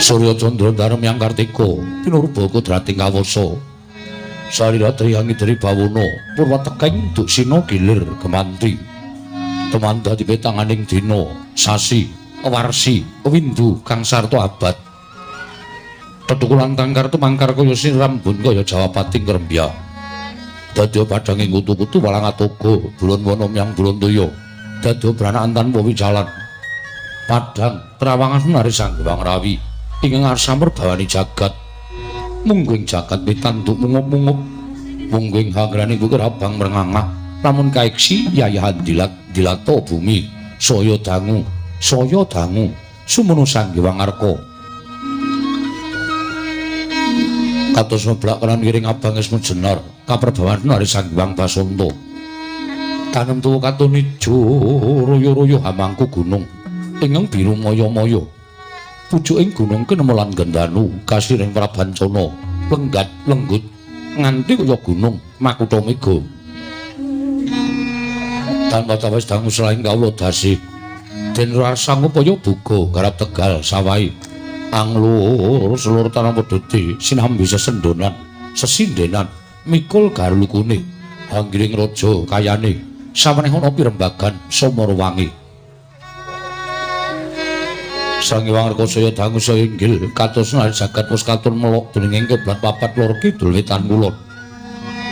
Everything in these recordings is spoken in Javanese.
Surya Candra Darma Yang Kartika pinurba kodrating kawasa. Salira Triyang Idri Bawana purwa tekeng duksina gilir gemanti. Tumandha dipetanganing dina, sasi, warsi, windu kang sarta abad. Tetukulan tangkar tumangkar kaya sinrambun kaya jawapating krembya. Dadya padhanging kutu-kutu walang atoga, bulan wana myang bulan toya. Dadya branakan tanpa wicalan. Padhang trawangan sunari Sang Hyang Rawi ingkang ngarsa merbawani jagat. Mungguing jagat pitanduk mungup-mungup. Mungguing hangraning bukir abang mrengangah. Lamun kaiksi yayahan dilat dilata bumi saya dangu, saya dangu sumunu Sang Hyang Arka. Kados meblak kanan kiring abang esmu jenar kaperbawan sunari Sang Hyang Basanta. Tanem tuwa katon ijo royo-royo hamangku gunung ingkang biru maya-maya. Pucuking gunung kenemelan gendanu kasiring prabancana lenggat lenggut nganti kaya gunung makutha mega. Tanpa tawes dangu selain kawula dasih den rarsang upaya buga garap tegal sawahi anglur selur tanah pedhoti sinambi sesendonan sesindenan mikul garlukune hanggiring raja kayane saweneh ana pirembagan samarawangi. Sang Hyang Arka saya dangu saya inggil kados senari jagat wis katon melok dening kiblat papat lor kidul wetan kulon.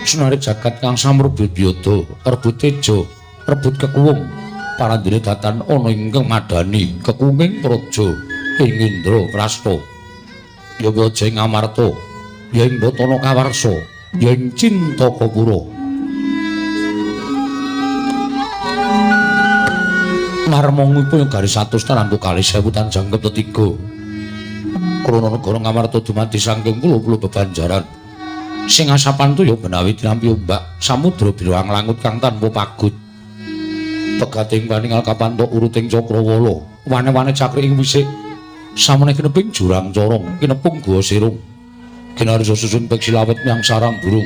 Senari jagat kang samrebut biyada rebut teja rebut kekuwung parandene datan ana ingkang madani kekunging praja ing Indraprasta. Ya praja ing Amarta, ya ing Batana Kawarsa, ya ing Cintakapura. Marmangipun garis 100 tarantu kalih sewu tan jangkep tetiga. Krana negara Ngamarta dumadi saking pulo-pulo bebanjaran. Sing asapan toya benawi tinampi ombak samudra biru anglangut kang tanpa pagut. Pegating paningal kapantok uruting cakrawala, wane-wane cakrik ing wisik. Samene kineping jurang corong, kinepung gua sirung. Kinarsa susun peksi lawet myang sarang burung.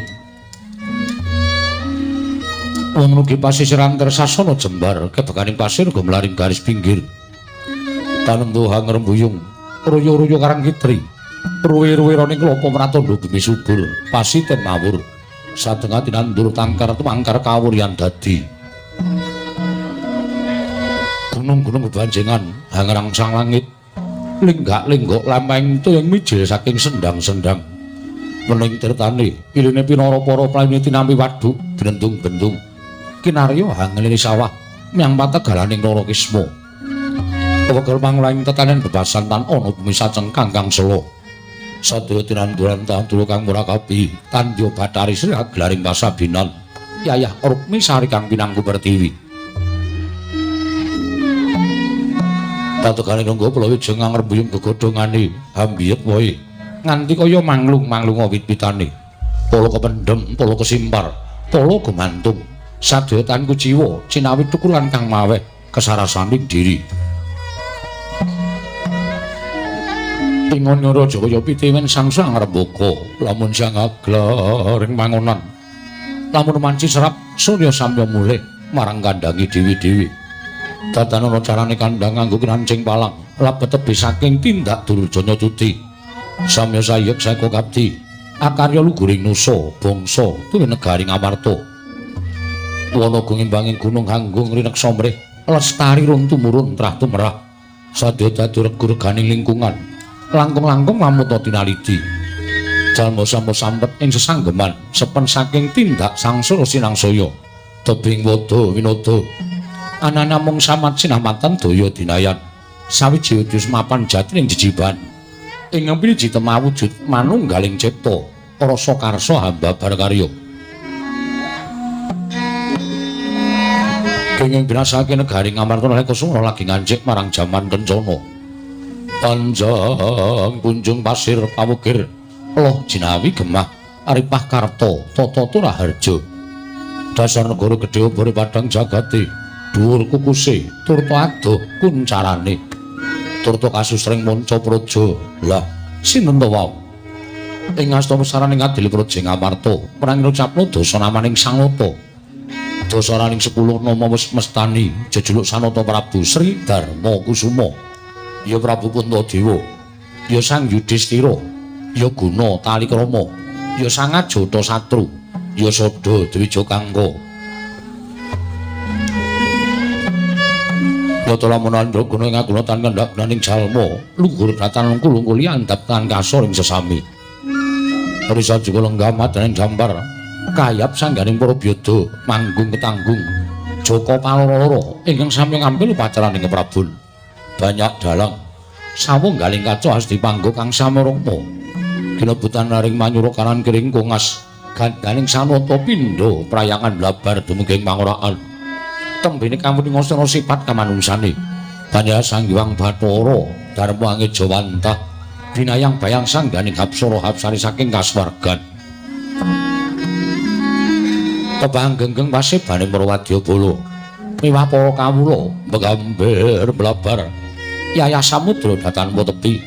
Wong nugi pasisir antar sasana jembar, kebekaning pasir gumlaring garis pinggir. Tanem tuha ngrembuyung, royo-royo karang kitri. Ruwe-ruwe roning klapa mratandha bumi subur, pasiten mawur. Sadengah tinandur tangkar tumangkar kawuryan dadi. Gunung-gunung bebanjengan hangrangsang langit. Lenggak-lenggok lampahing toya mijil saking sendang-sendang. Wening tirtane, iline pinara para playune tinampi waduk brendung-bendung. Kinarya hangelini sawah myang pategalaning Rara Kisma. Wegel pangulaing tetanen bebasan tan ana bumi sacengkang kang sela. Sadaya tinanduran tandura kang murakabi, tandya Bathari Sri aglaring pasabinan. Yayah Rukmi Sari kang pinangku pertiwi. Pategane rengga Pulawijeng ngrembuyung gegodhongane hambiyet wohe nganti kaya manglung-manglunga wit-witane. Pala kependhem, pala kesimpar, pala gumantung. Sadaya tan kuciwa cinawi tukulan kang maweh kesarasaning diri. Ingon raja kaya pitiwen sangsa ngrembaka, lamun siang aglar ing mangonan. Lamun manci serap surya samya mulih marang kandhange dewi-dewi. Datan ana carane kandhang nganggo kinancing palang, labet tebih saking tindak durjana cuti. Samya sayek saka kapti, akarya luguring nusa, bangsa tuwin negari Ngamarta. Wana gumimbanging gunung hanggung rineksa mrih, lestari run tumurun trah tumerah. Sadya dadi regu-reganing lingkungan, langkung-langkung lamuta tinaliti. Jalma sampa sampet ing sesanggeman, sepen saking tindak sangsara sinangsaya. Tebing wada winada. Anane namung samat sinamatan daya dinayan. Sawiji wujud mapan jati ing jejiban. Ing ngempi temawujud manunggaling cipta, rasa karsa hamba barkarya. Kenging binasake negari Ngamarta nalika sura lagi ngancik marang jaman kencana. Panjang punjung pasir pawukir, loh jinawi gemah, aripah karta, tata turaharja. Dasar negara gedhe obore padhang jagate, dhuwur kukuse, turta adoh kuncarane. Turta kasusring manca praja. Lah, sinten to wau? Ing asta pesaraning adil praja Ngamarta, prang ngucapna dasa namaning Sanata. Dasaraning 10 nama wis mestani jejuluk Sanata Prabu Sri Darma Kusuma. Ya Prabu Puntadewa, Ya Sang Yudhistira, ya Guna Talikrama, ya Sang Ajata Satru, ya Sada Dwija Kangka. Yata lamun andragana ing aguna tan kendhak gunaning jalma, luhur datan lungkul-lungkul andhap tan kasor ing sesami. Risa juga lenggah madaning jambar, kayap sangganing para byada manggung ketanggung. Jaka paloro-loro ingkang sami ngambil upacaraning Prabun. Banyak dalang sawung galing kaca asti panggo kang samarangpa. Ginebutan laring manyura kanan kiring kongas gandaning sanata pindha prayangan blabar dumugi ing pangoraan. Tembene kamuning asana sifat kamanungsane. Banya Sang Hyang Bathara Darma Angejawantah binayang bayang sangganing hapsara hapsari saking kasuwargan. Tebang genggeng pasebane Marwadya-bala miwah para kawula begamber blabar yayah samudra datan tepi.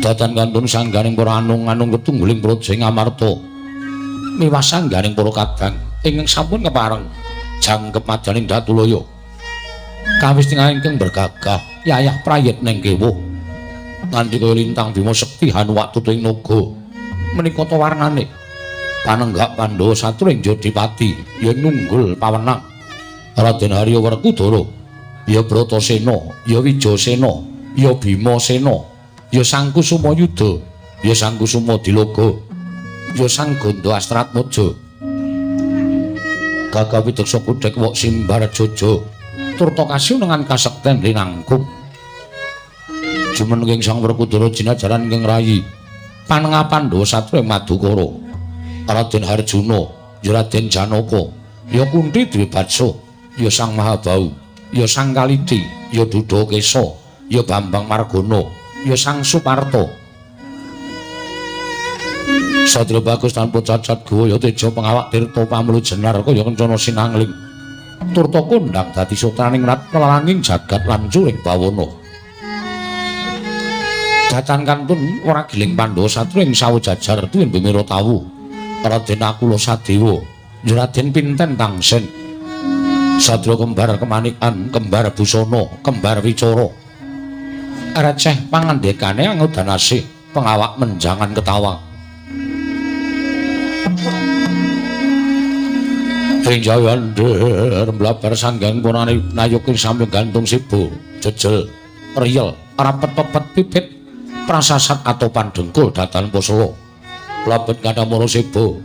Datan kantun sangganing para anung-anung ketungguling praja ing Amarta miwah sangganing para kadang ingkang sampun kepareng jangkep madaning Datulaya. Kawis tinggal ingkang bergagah yayah prayitning kewuh nganti kaya lintang Bima Sekti hanuwak tutuing naga menika ta warnane panenggak Pandhawa satru ing Jodipati ya nunggul pawenang Raden Harya Werkudara ya Bratasena ya Wijasena ya Bimasena ya Sang Kusuma Yuda ya Sang Kusuma Diloga ya Sang Ganda Astratmaja gagah wideksa kudhek wok simbar jojo turta kasiunengan kasekten linangkung jumeneng Sang Werkudara jinajaran ingkang rayi panengah Pandhawa satru ing Madukara Raden Harjuna, ya Raden Janaka, ya Kunti Dwibatsa, ya Sang Mahabau, ya Sang Kaliti, ya Dudakesa, ya Bambang Margana, ya Sang Suparta. Satria bagus tanpa cacat guwa ya teja pengawak tirta pamelu jenar kaya kencana sinangling. Turta kondhang dadi sutraning rat kelelanging jagat lan curing bawana. Datan kantun ora giling Pandhawa satru ing sawu jajar tuwin bumira tawu. Raden Nakula Sadewa, ya Raden Pinten Tangsen. Satria kembar kemanikan, kembar busana, kembar wicara. Receh pangandikane angudanasih, pengawak menjangan ketawa. Ing jayander mblabar sanggang punane nayuking sampe gantung sibo, jejel, riyel, rapet-pepet pipit, prasasat atopan dengkul datan posela. Labet kadamara sebo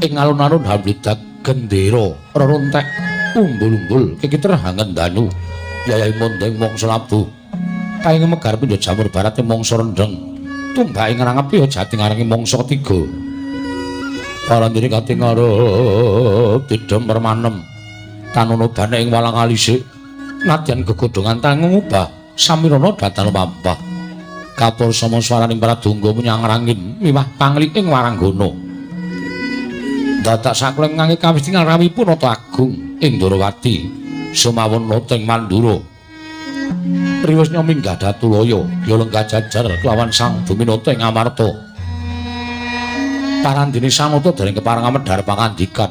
ing alun-alun hamblidak gendera rerontek umbul-umbul kikiter hangen danu yayahe mondeng mangsa labuh kaing megar pindha jamur barate mangsa rendheng tumbake ngrangep ya jati ngarangi mangsa ketiga parandene katingarep didhem permanem tanono bane ing walang alisik nadyan gegodhongan tangung ubah samirana datan pampah kapur sama swaraning pradungga menyang rangin miwah panglik ing waranggana dadak sakleng ngangge kawis tinggal rawipun Nata Agung ing Ndorowati sumawon noteng Mandura riwesnya minggah Datulaya ya lenggah jajar kelawan Sang Buminata ing Amarta parandene Sanata dereng kepareng amedhar pangandikan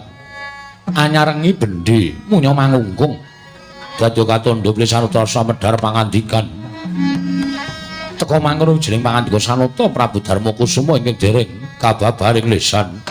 anyarengi bendi munya mangungkung dadi katandha bilih Sanata samedhar pangandikan teka mangkono jeneng pangandika Sanata Prabu Darma Kusuma ingkang dereng kababaring lisan.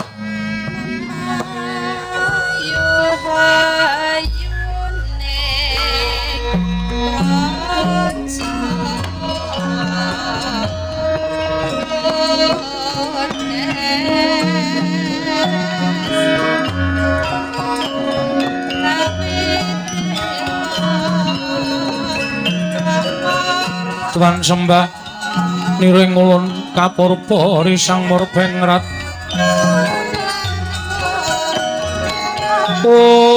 Tuan sembah niring ulun kapurpa risang murbengrat. Oh.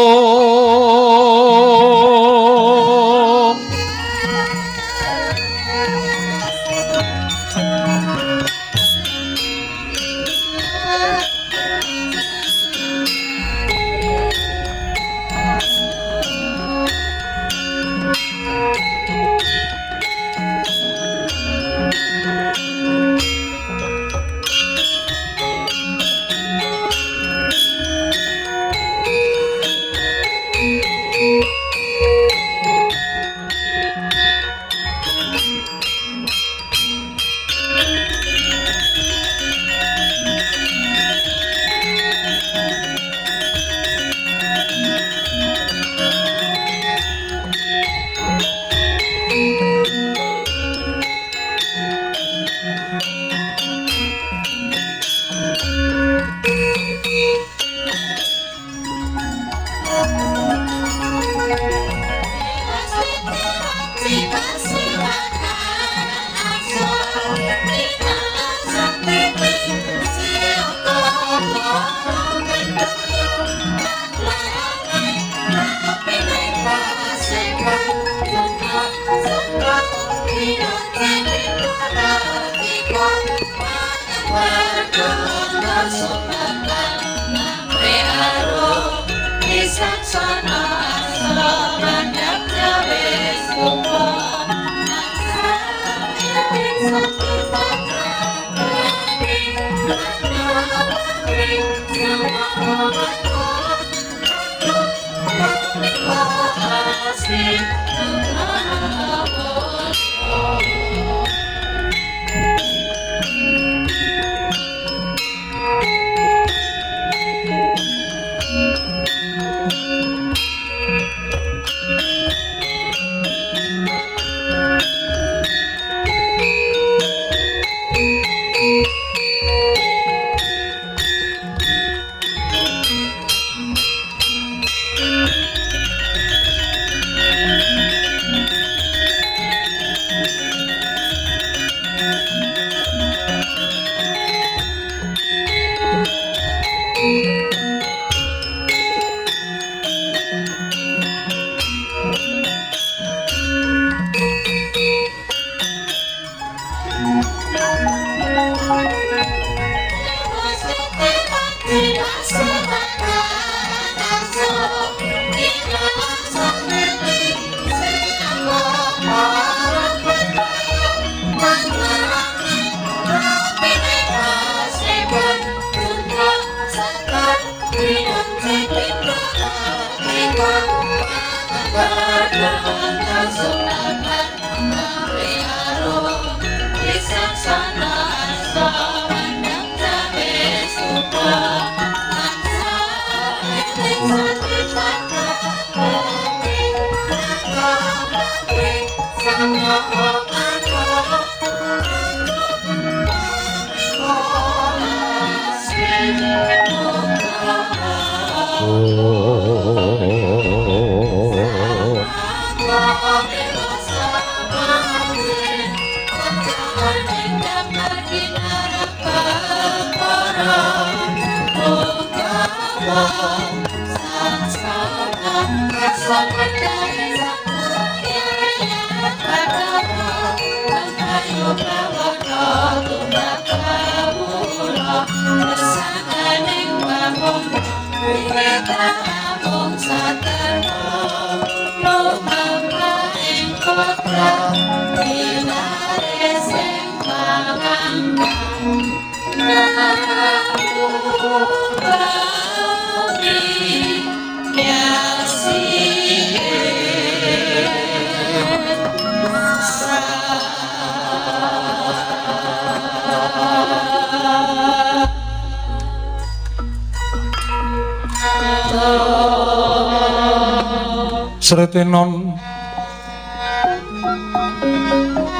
Sretenon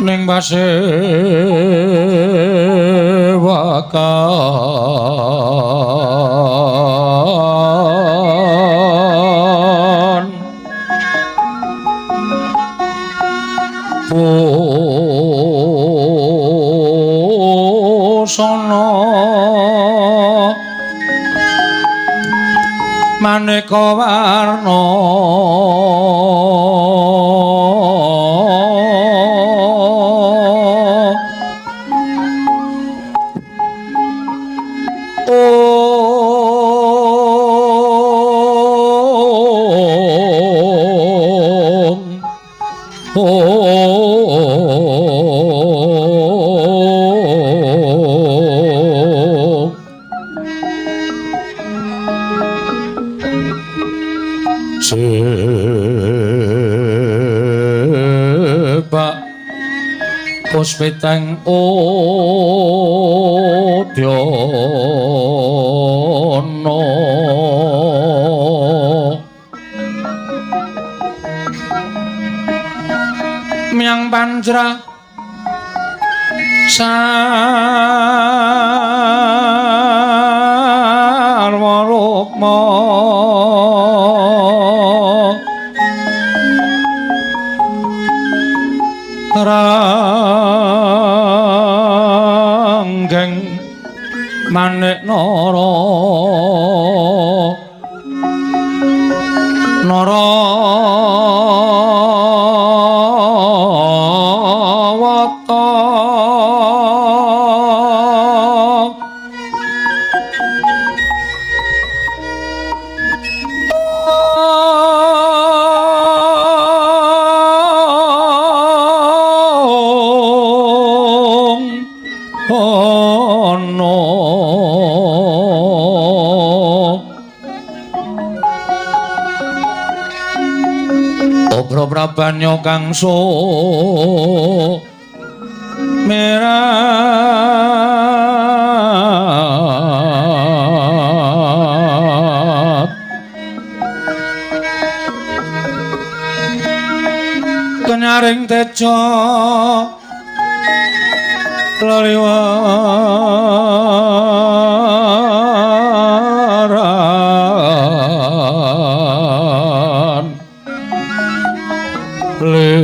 ning pasewakan busana maneka warna. Sebak puspiteng udyana miang panjra sarwa rukma ranggeng manik nara nara Wata ana Obro prabanya kang so merat kenyaring tejo leliwaran lir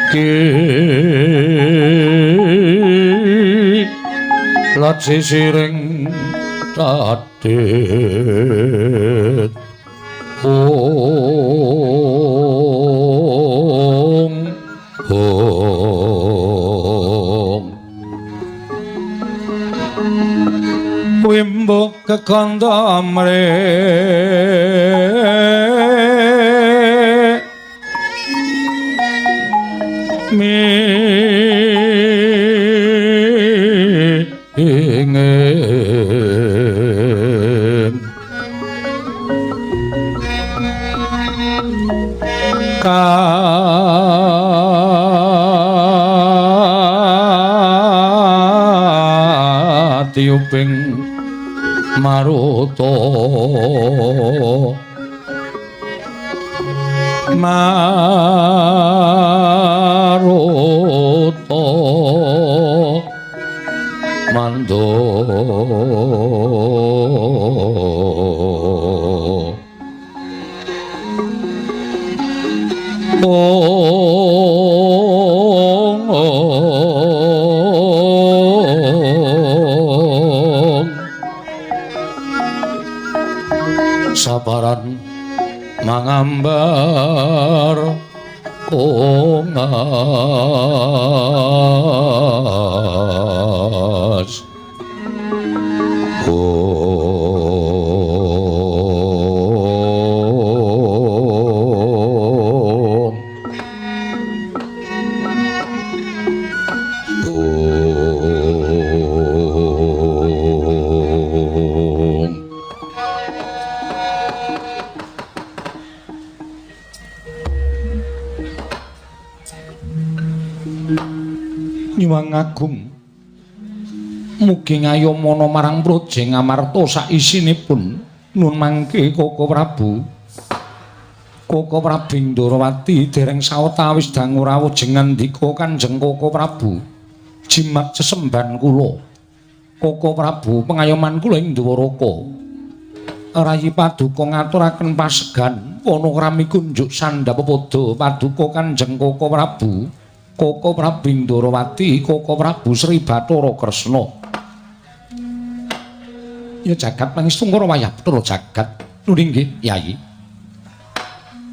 ki sisiring tadit ong ong wimbo kekandha mre mingin katiyuping maruta maruta mando ong ong sabaran mangambar kongas om om. Nyuwun agung mugi ngayomana marang Praja Ngamarta saisinipun nun mangke Koko Prabu. Koko Prabu Ndorowati dereng sawetawis dangu rawuh jengandika Kanjeng Koko Prabu. Jimat sesembahan kula. Koko Prabu pengayoman kula ing Dwaraka. Rayi paduka ngaturaken pasegan wana krami kunjuk sandhap pepada paduka Kanjeng Koko Prabu. Koko Prabu Ndorowati, Koko Prabu Sri Bathara Kresna. Ya jagat pangestu ngara wayah Bathara jagat. Nuli nggih, Yayi.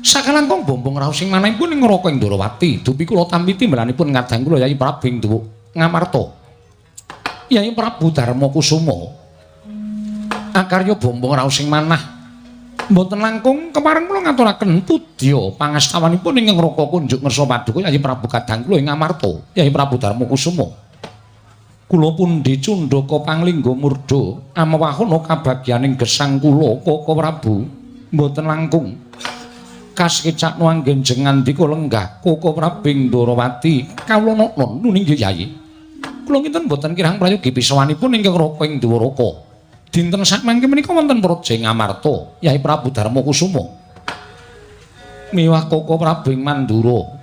Sakalangkung bombong raos sing manahipun ing Raka ing Ndorowati, dupi kula tampi timbalanipun ngadang kula Yayi Prabu ing Ngamarta. Yayi Prabu Darma Kusuma. Akarya bombong raos sing manah mboten langkung kepareng kula ngaturaken pudya pangastawanipun ingkang Raka kunjuk ngersa paduka Yayi Prabu kadang kula ing Ngamarta, Yayi Prabu Darma Kusuma. Kula pundi cundhaka panglingga murda amewahana kabagyaning gesang kula Koko Prabu mboten langkung kasekecakno anggen jengandika lenggah Koko Prabu ing Ndorowati kawula noknon nuni nggih Yayi. Kula kinten mboten kirang prayogi pisawanipun ingkang Raka ing Dwaraka. Dinten sakmangke menika wonten Praja Ngamarta, Yayi Prabu Darma Kusuma. Miwah Koko Prabu ing Mandura.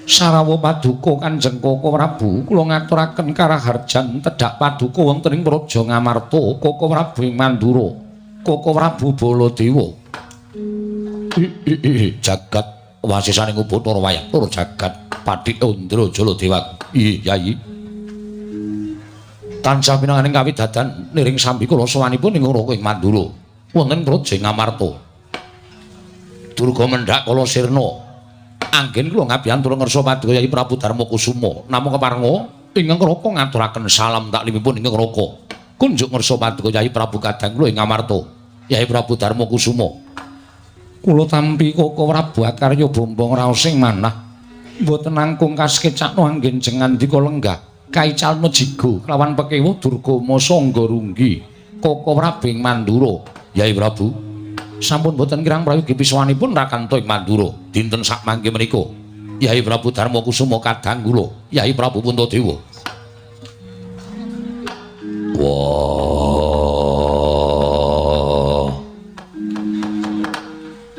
Sarawa paduka Kanjeng Koko Prabu, kula ngaturaken karaharjan tedhak paduka wonten ing Praja Ngamarta, Koko Prabu ing Mandura. Koko Prabu Baladewa. Jagat wasisaning Ubathara wayah tur jagat Pathik Andra Jaladewa. Iya, Yayi. Tansah pinanganing kawidadan niring sambi kula sowanipun ing Raka ing Mandura wonten Praja Ngamarta. Durga mendhak kala sirna. Anggen kula ngabiyantura ngersa paduka Yayi Prabu Darma Kusuma. Namung keparenga ingkang Raka ngaturaken salam taklimipun ingkang Raka. Kunjuk ngersa paduka Yayi Prabu kadang kula ing Amarta. Yayi Prabu Darma Kusuma. Kula tampi Koko Prabu akarya bombong raosing manah. Mboten langkung kaskecakno anggen jengandika lenggah. Kaicalna jigo kelawan pekewuh Durgama sangga runggi. Koko Prabu ing Mandura. Yayi Prabu sampun boten kirang prayogi pisawanipun Rakanta ing Mandura dinten sakmangke menika. Yayi Prabu Darma Kusuma kadang kula, Yayi Prabu Puntadewa. Wah.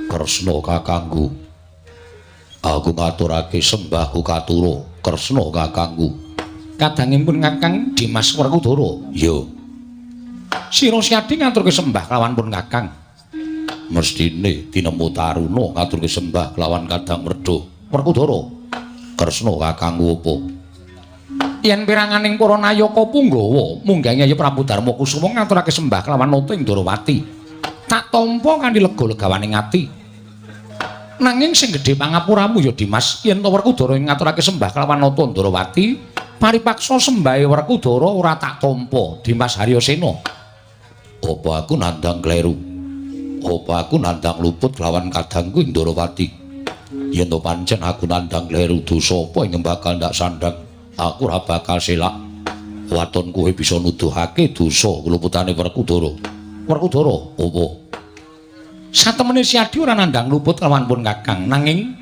Kresna kakangku. Aku ngaturake sembahku katura Kresna kakangku. Kadangipun Kakang Dimas Werkudara. Ya. Sira Siadi ngaturke sembah kelawan pun Kakang. Mestine tinemu taruna ngaturke sembah kelawan Kadang Werda. Werkudara. Kresna kakangku apa? Yen piranganing para nayaka punggawa munggahe Yayi Prabu Darma Kusuma ngaturake sembah kelawan nata ing Ndorowati. Tak tampa kanthi lega-legawaning ati. Nanging sing gedhe pangapuramu ya Dimas, yen to Werkudara ngaturake sembah kelawan nata Ndorowati, paripaksa sembahe Werkudara ora tak tampa Dimas Haryasena. Apa aku nandang kleru? Apa aku nandang luput lawan kadangku Ndorowati? Yen to pancen aku nandang kleru, dosa apa ing bakal ndak sandang? Aku ora bakal selak. Waton kowe bisa nuduhake dosa keluputane Werkudara. Werkudara, apa? Satemene Siadi ora nandang luput lawan pun Kakang, nanging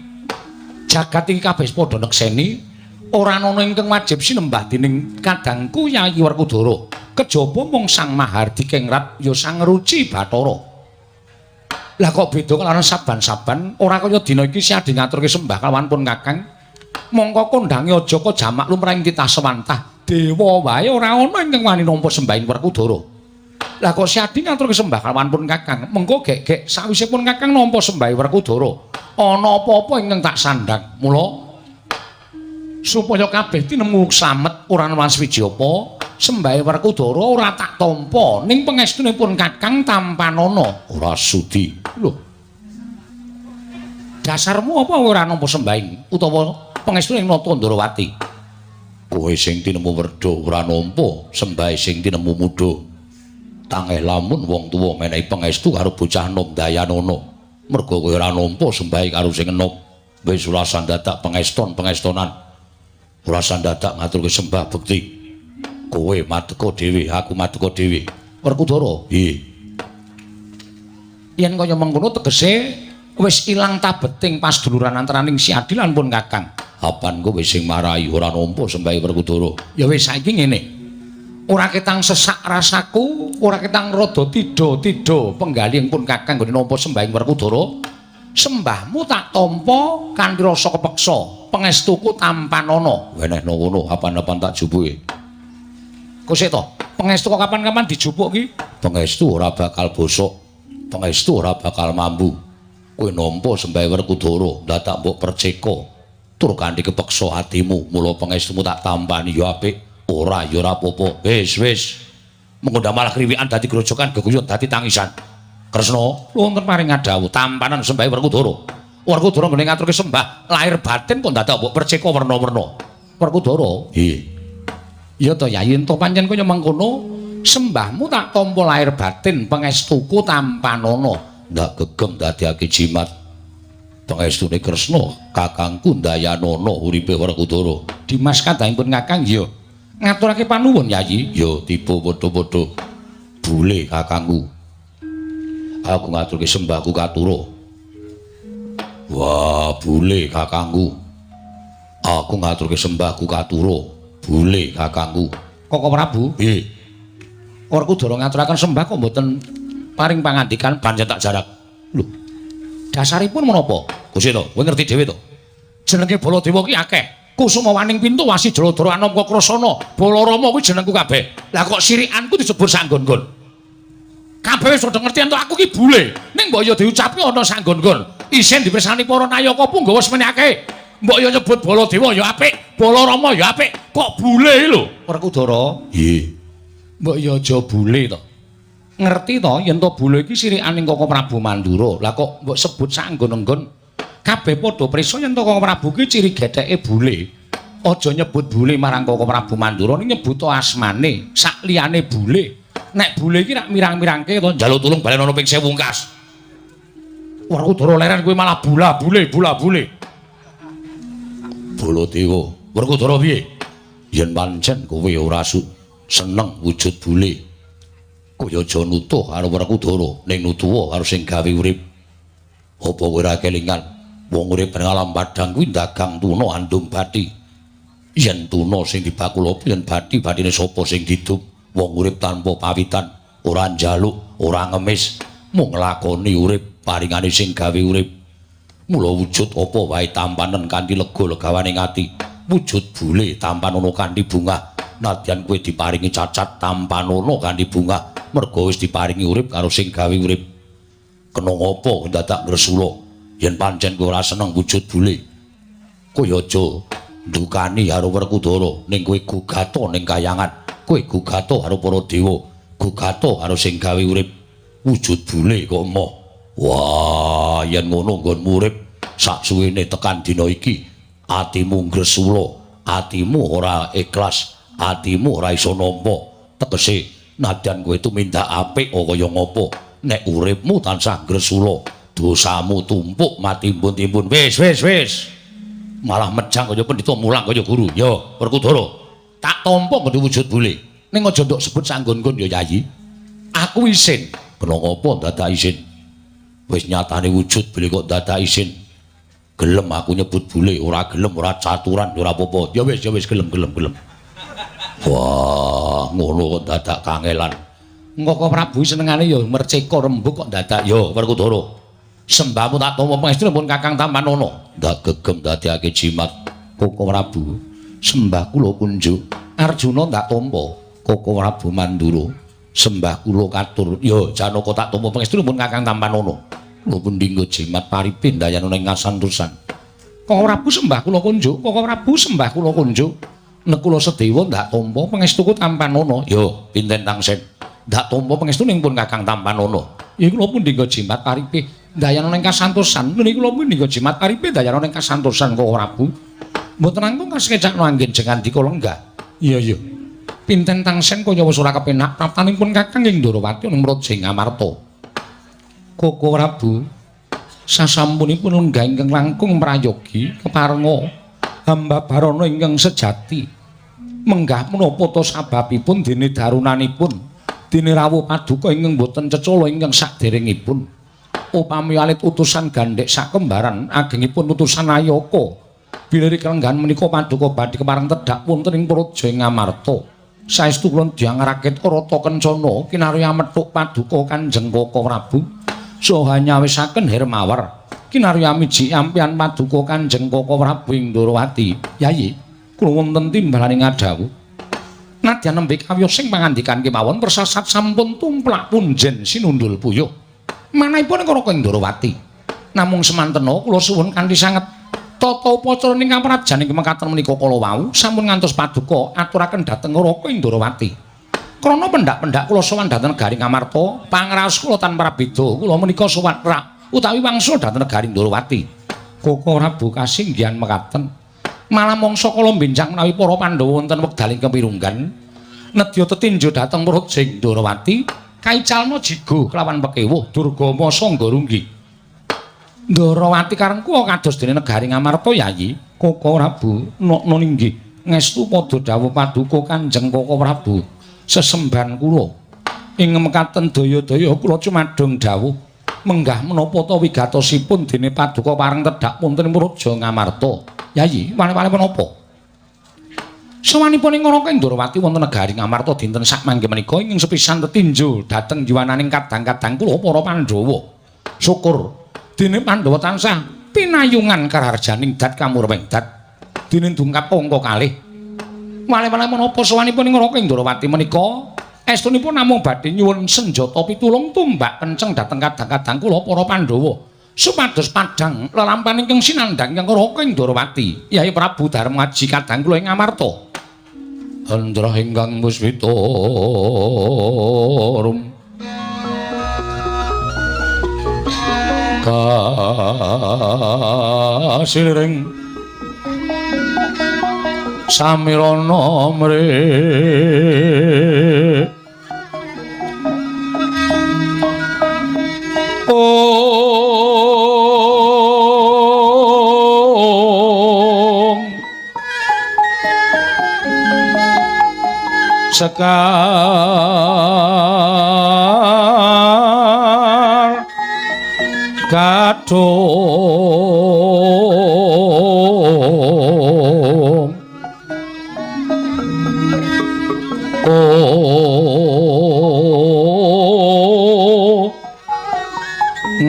jagat iki kabeh padha nekseni ora ana ingkang wajib sinembah dening kadangku Yayi Werkudara. Kejaba mung Sang Mahardikengrat ya Sang Ruci Bathara. Lah kok beda kelawan saban-saban ora kaya dina iki Siadi ngaturke sembah kelawan pun Kakang. Mongko kondange aja kok jamak lumrahing titah sewantah. Dewa wae ora ana ingkang wani nampa sembahing Werkudara. Lah kok Siadi ngaturke sembah kelawan pun Kakang, mengko gek-gek sawise pun Kakang nampa sembahe Werkudara, ana apa-apa ingkang tak sandhang. Mula supaya kabeh tinemu slamet ora ana swiji apa, sembahe Werkudara ora tak tampa ning pangestunipun Kakang tampanana. Ora sudi. Lho. Dasarmu apa ora nampa sembahing utawa pangestune Nata Ndorowati? Kowe sing tinemu werda ora nampa sembahe sing tinemu muda. Tangeh lamun wong tuwa menehi pangestu karo bocah nom dayanana. Merga kowe ora nampa sembahe karo sing enom. Wis ora sandadak pangeston-pangestonan. Ora sandadak ngaturke sembah bekti. Kowe madeka dhewe, aku madeka dhewe. Werkudara, piye? Yen kaya mengkono tegese wis ilang tabeting pasduluran antaraning Siadi lan pun Kakang. Apan kowe sing marai ora nampa sembahe Werkudara? Ya wis saiki ngene. Ora ketang sesak rasaku, ora ketang rada tidha-tidha penggalih pun Kakang nggone nampa sembahing Werkudara. Sembahmu tak tampa kanthi rasa kepeksa, pangestuku tampanana. Wenehno ngono, apan-apan tak jupuke. Kosek to, pangestu kok kapan-kapan dijupuk ki? Pangestu ora bakal bosok, pangestu ora bakal mambu. Kowe nampa sembahe Werkudara, dadak mbok perceka. Tur kanthi kepeksa atimu, mula pangestumu tak tampani ya apik. Ora ya ora apa-apa. Wis wis. Mengko malah kriwikan dadi grojokan geguyon dadi tangisan. Kresna, wonten paring ngadhawuh tampanan sembahe Werkudara. Werkudara nggone ngaturke sembah lahir batin kok dadak mbok perceka werna-werna. Werkudara, nggih. Ya to Yayi, ento pancen kaya mengkono sembahmu tak tampa lahir batin pangestuku tampanana. Ndak gegem dadiake jimat. Pangestune Kresna, kakangku Ndayanana uripe Werkudara. Dimas kadangipun Kakang ya. Ngaturake panuwun Yayi. Ya tiba padha-padha. Bule kakangku. Aku ngaturke sembahku katura. Wah, bule kakangku. Aku ngaturke sembahku katura. Bule kakangku. Koko Prabu? Nggih. Werkudara ngaturaken sembah kok mboten paring pangandikan pancen tak jarak. Lho. Dasaripun menapa? Gusti to, kowe ngerti dhewe to. Jenenge Baladewa ki akeh. Kusuma waning pintu wasi Jaladara Anamka Krasana, Balarama kuwi jenengku kabeh. Lah kok sirikanku disebut sanggon-gon. Kabeh wis padha ngerti entuk aku ki bule. Ning mbok ya diucapke ana sanggon-gon. Isin dipirsani para nayaka punggawa semene akeh. Mbok ya nyebut Baladewa ya apik, Balarama ya apik, kok bule lho. Werkudara? Nggih. Mbok ya aja bule to. Ngerti to yen to bule iki sirikaning Koko Prabu Mandura. Lah kok mbok sebut sak nggon-nggon kabeh padha prisa yen to Koko Prabu ki ciri getheke bule. Aja nyebut bule marang Koko Prabu Mandura, ning nyebut asmane sak liyane bule. Nek bule iki rak mirang-mirangke to njaluk tulung balen ana ping 1000 kas. Werkudara leren kuwi malah bula bule bula bule. Baladewa, Werkudara piye? Yen pancen kowe ora seneng wujud bule, kowe aja nutuh karo Werkudara, ning nutuha karo sing gawe urip. Apa kowe ora kelingan wong urip ning alam padhang kuwi dagang tuna andum bathi. Yen tuna sing dibakul apa yen bathi bathine sapa sing didum? Wong urip tanpa pawitan, ora njaluk, ora ngemis, mung nglakoni urip paringane sing gawe urip. Mula wujud apa wae tampanen kanthi lega legawaning ati. Wujud bule tampanono kanthi bungah. Nadyan kowe diparingi cacat tampanono kanthi bungah, merga wis diparingi urip karo sing gawe urip. Kena ngapa dadak ngresula yen pancen kowe ora seneng wujud bule? Kowe aja ndukani karo Werkudara, ning kowe gugata ning kayangan, kowe gugata karo para dewa, gugata karo sing gawe urip. Wujud bule kok emoh. Wah, yen ngono nggonmu urip sak suwene tekan dina iki atimu ngresula, atimu ora ikhlas, atimu ora iso nampa. Tegese nadyan kowe tumindak apik kaya ngapa, nek uripmu tansah ngresula, dosamu tumpuk matimbun-timbun. Wis wis wis. Malah mejang kaya pendhita mulang kaya guru. Yo, Werkudara, tak tampa nggo wujud bule. Ning aja nduk sebut sanggon-nggon ya, Yayi. Aku isin. Kena ngapa dadak isin? Wis nyatane wujud bule kok dadak isin. Gelem aku nyebut bule, ora gelem ora caturan, ora apa-apa. Ya wis, ya wis gelem gelem gelem. Wah, ngono kok dadak kangelan. Koko Prabu senengane ya merceka rembug kok dadak. Yo, Werkudara. Sembahmu tak tampa pangestu pun Kakang Tampanono. Ndak gegem dadekake jimat Koko Prabu. Sembah kula kunjuk. Arjuna ndak tampa Koko Prabu Mandura. Sembah kula katur. Yo, Janaka tak tampa pangestu pun Kakang Tampanono. Kula pundi nggo jimat paripe ndayana ing kasantosan. Koko Prabu sembah kula kunjuk. Koko Prabu sembah kula kunjuk. Nekula Sedewa ndak tampa pangestuku Tampanono. Yo, pinten tangsen. Ndak tampa pangestu ning pun Kakang Tampanono. Ya kula pundi nggo jimat paripe ndayana ing kasantosan. Niki kula pundi nggo jimat paripe ndayana ing kasantosan Koko Prabu. Mboten langkung kasekecakno anggen jengandika lenggah. Iya iya. Pinten tangsen kaya wis ora kepenak praptanipun Kakang ing Ndorowati ing Praja Ngamarta. Koko Prabu, sasampunipun lenggah ingkang langkung prayogi keparenga hamba barana ingkang sejati. Menggah menapa ta sababipun dene darunanipun dene rawuh paduka ingkang boten cecala ingkang saderengipun. Upami alit utusan gandhek sakembaran agengipun utusan Ayaka. Bilih kelenggahan menika paduka badhe kepareng tedhak wonten ing Praja Ngamarta. Saestu kula diyang rakit Rata Kencana kinarya methuk paduka Kanjeng Koko Prabu saha nyawisaken Hermawar kinarya miji ampian paduka Kanjeng Koko Prabu ing Ndorowati. Yayi, kula wonten timbalaning ngadhawuh. Nadyan nembe kawiyos sing pangandikan kemawon persasat sampun tumplak punjen sinundul puyuh. Manahipun Raka ing Ndorowati. Namung semantena kula suwun kanthi sanget tata upacara ingkang prajan ing mekaten menika kala wau sampun ngantos paduka aturaken dhateng Raka ing Ndorowati. Krana pendak-pendak kula sowan dhateng negari Ngamarta, pangraos kula tanpa beda kula menika sowan rak utawi wangsul dhateng negari Ndorowati. Koko Prabu kasinggihan mekaten. Malah mangsa kala benjang menawi para Pandhawa wonten wekdal ingkang pirunggan nedya tetinju dhateng Praja Ndorowati kaicalna jigo kelawan pekewuh Durgama sangga runggi. Ndorowati karengku kados dene negari Ngamarta Yayi. Koko Prabu nokno inggih ngestu padha dawuh paduka Kanjeng Koko Prabu sesembahan kula ing mekaten daya-daya kula cumadung dawuh menggah menapa ta wigatosipun dene paduka pareng tedhak wonten ing Praja Ngamarta. Yayi, wale-wale menapa? Sowanipun ing Raka Ndorowati wonten negari Ngamarta dinten sakmangke menika ingkang sepisan tetinju dhateng yuwananing kadang-kadang kula para Pandhawa. Syukur dene Pandhawa tansah pinayungan karaharjaning dat kamurweng dat. Dene dungkap angka kalih. Wale-wale menapa sowanipun ing Raka Ndorowati menika estunipun namung badhe nyuwun senjata pitulung tumbak kenceng dhateng kadang-kadang kula para Pandhawa supados padhang lelampahan ingkang sinandhang ingkang Raka Ndorowati Yai Prabu Darmaji kadang kula ing Ngamarta. Hendra ingkang puspita rum. Pasiliring samirana mrih ong sekar kadung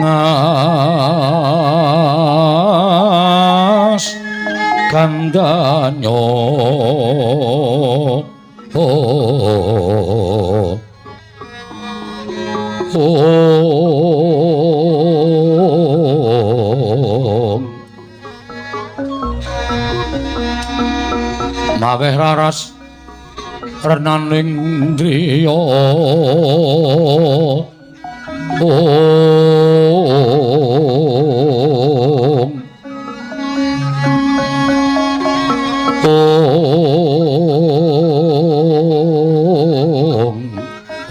ngas kandanyo oh maweh raras renaning driya om om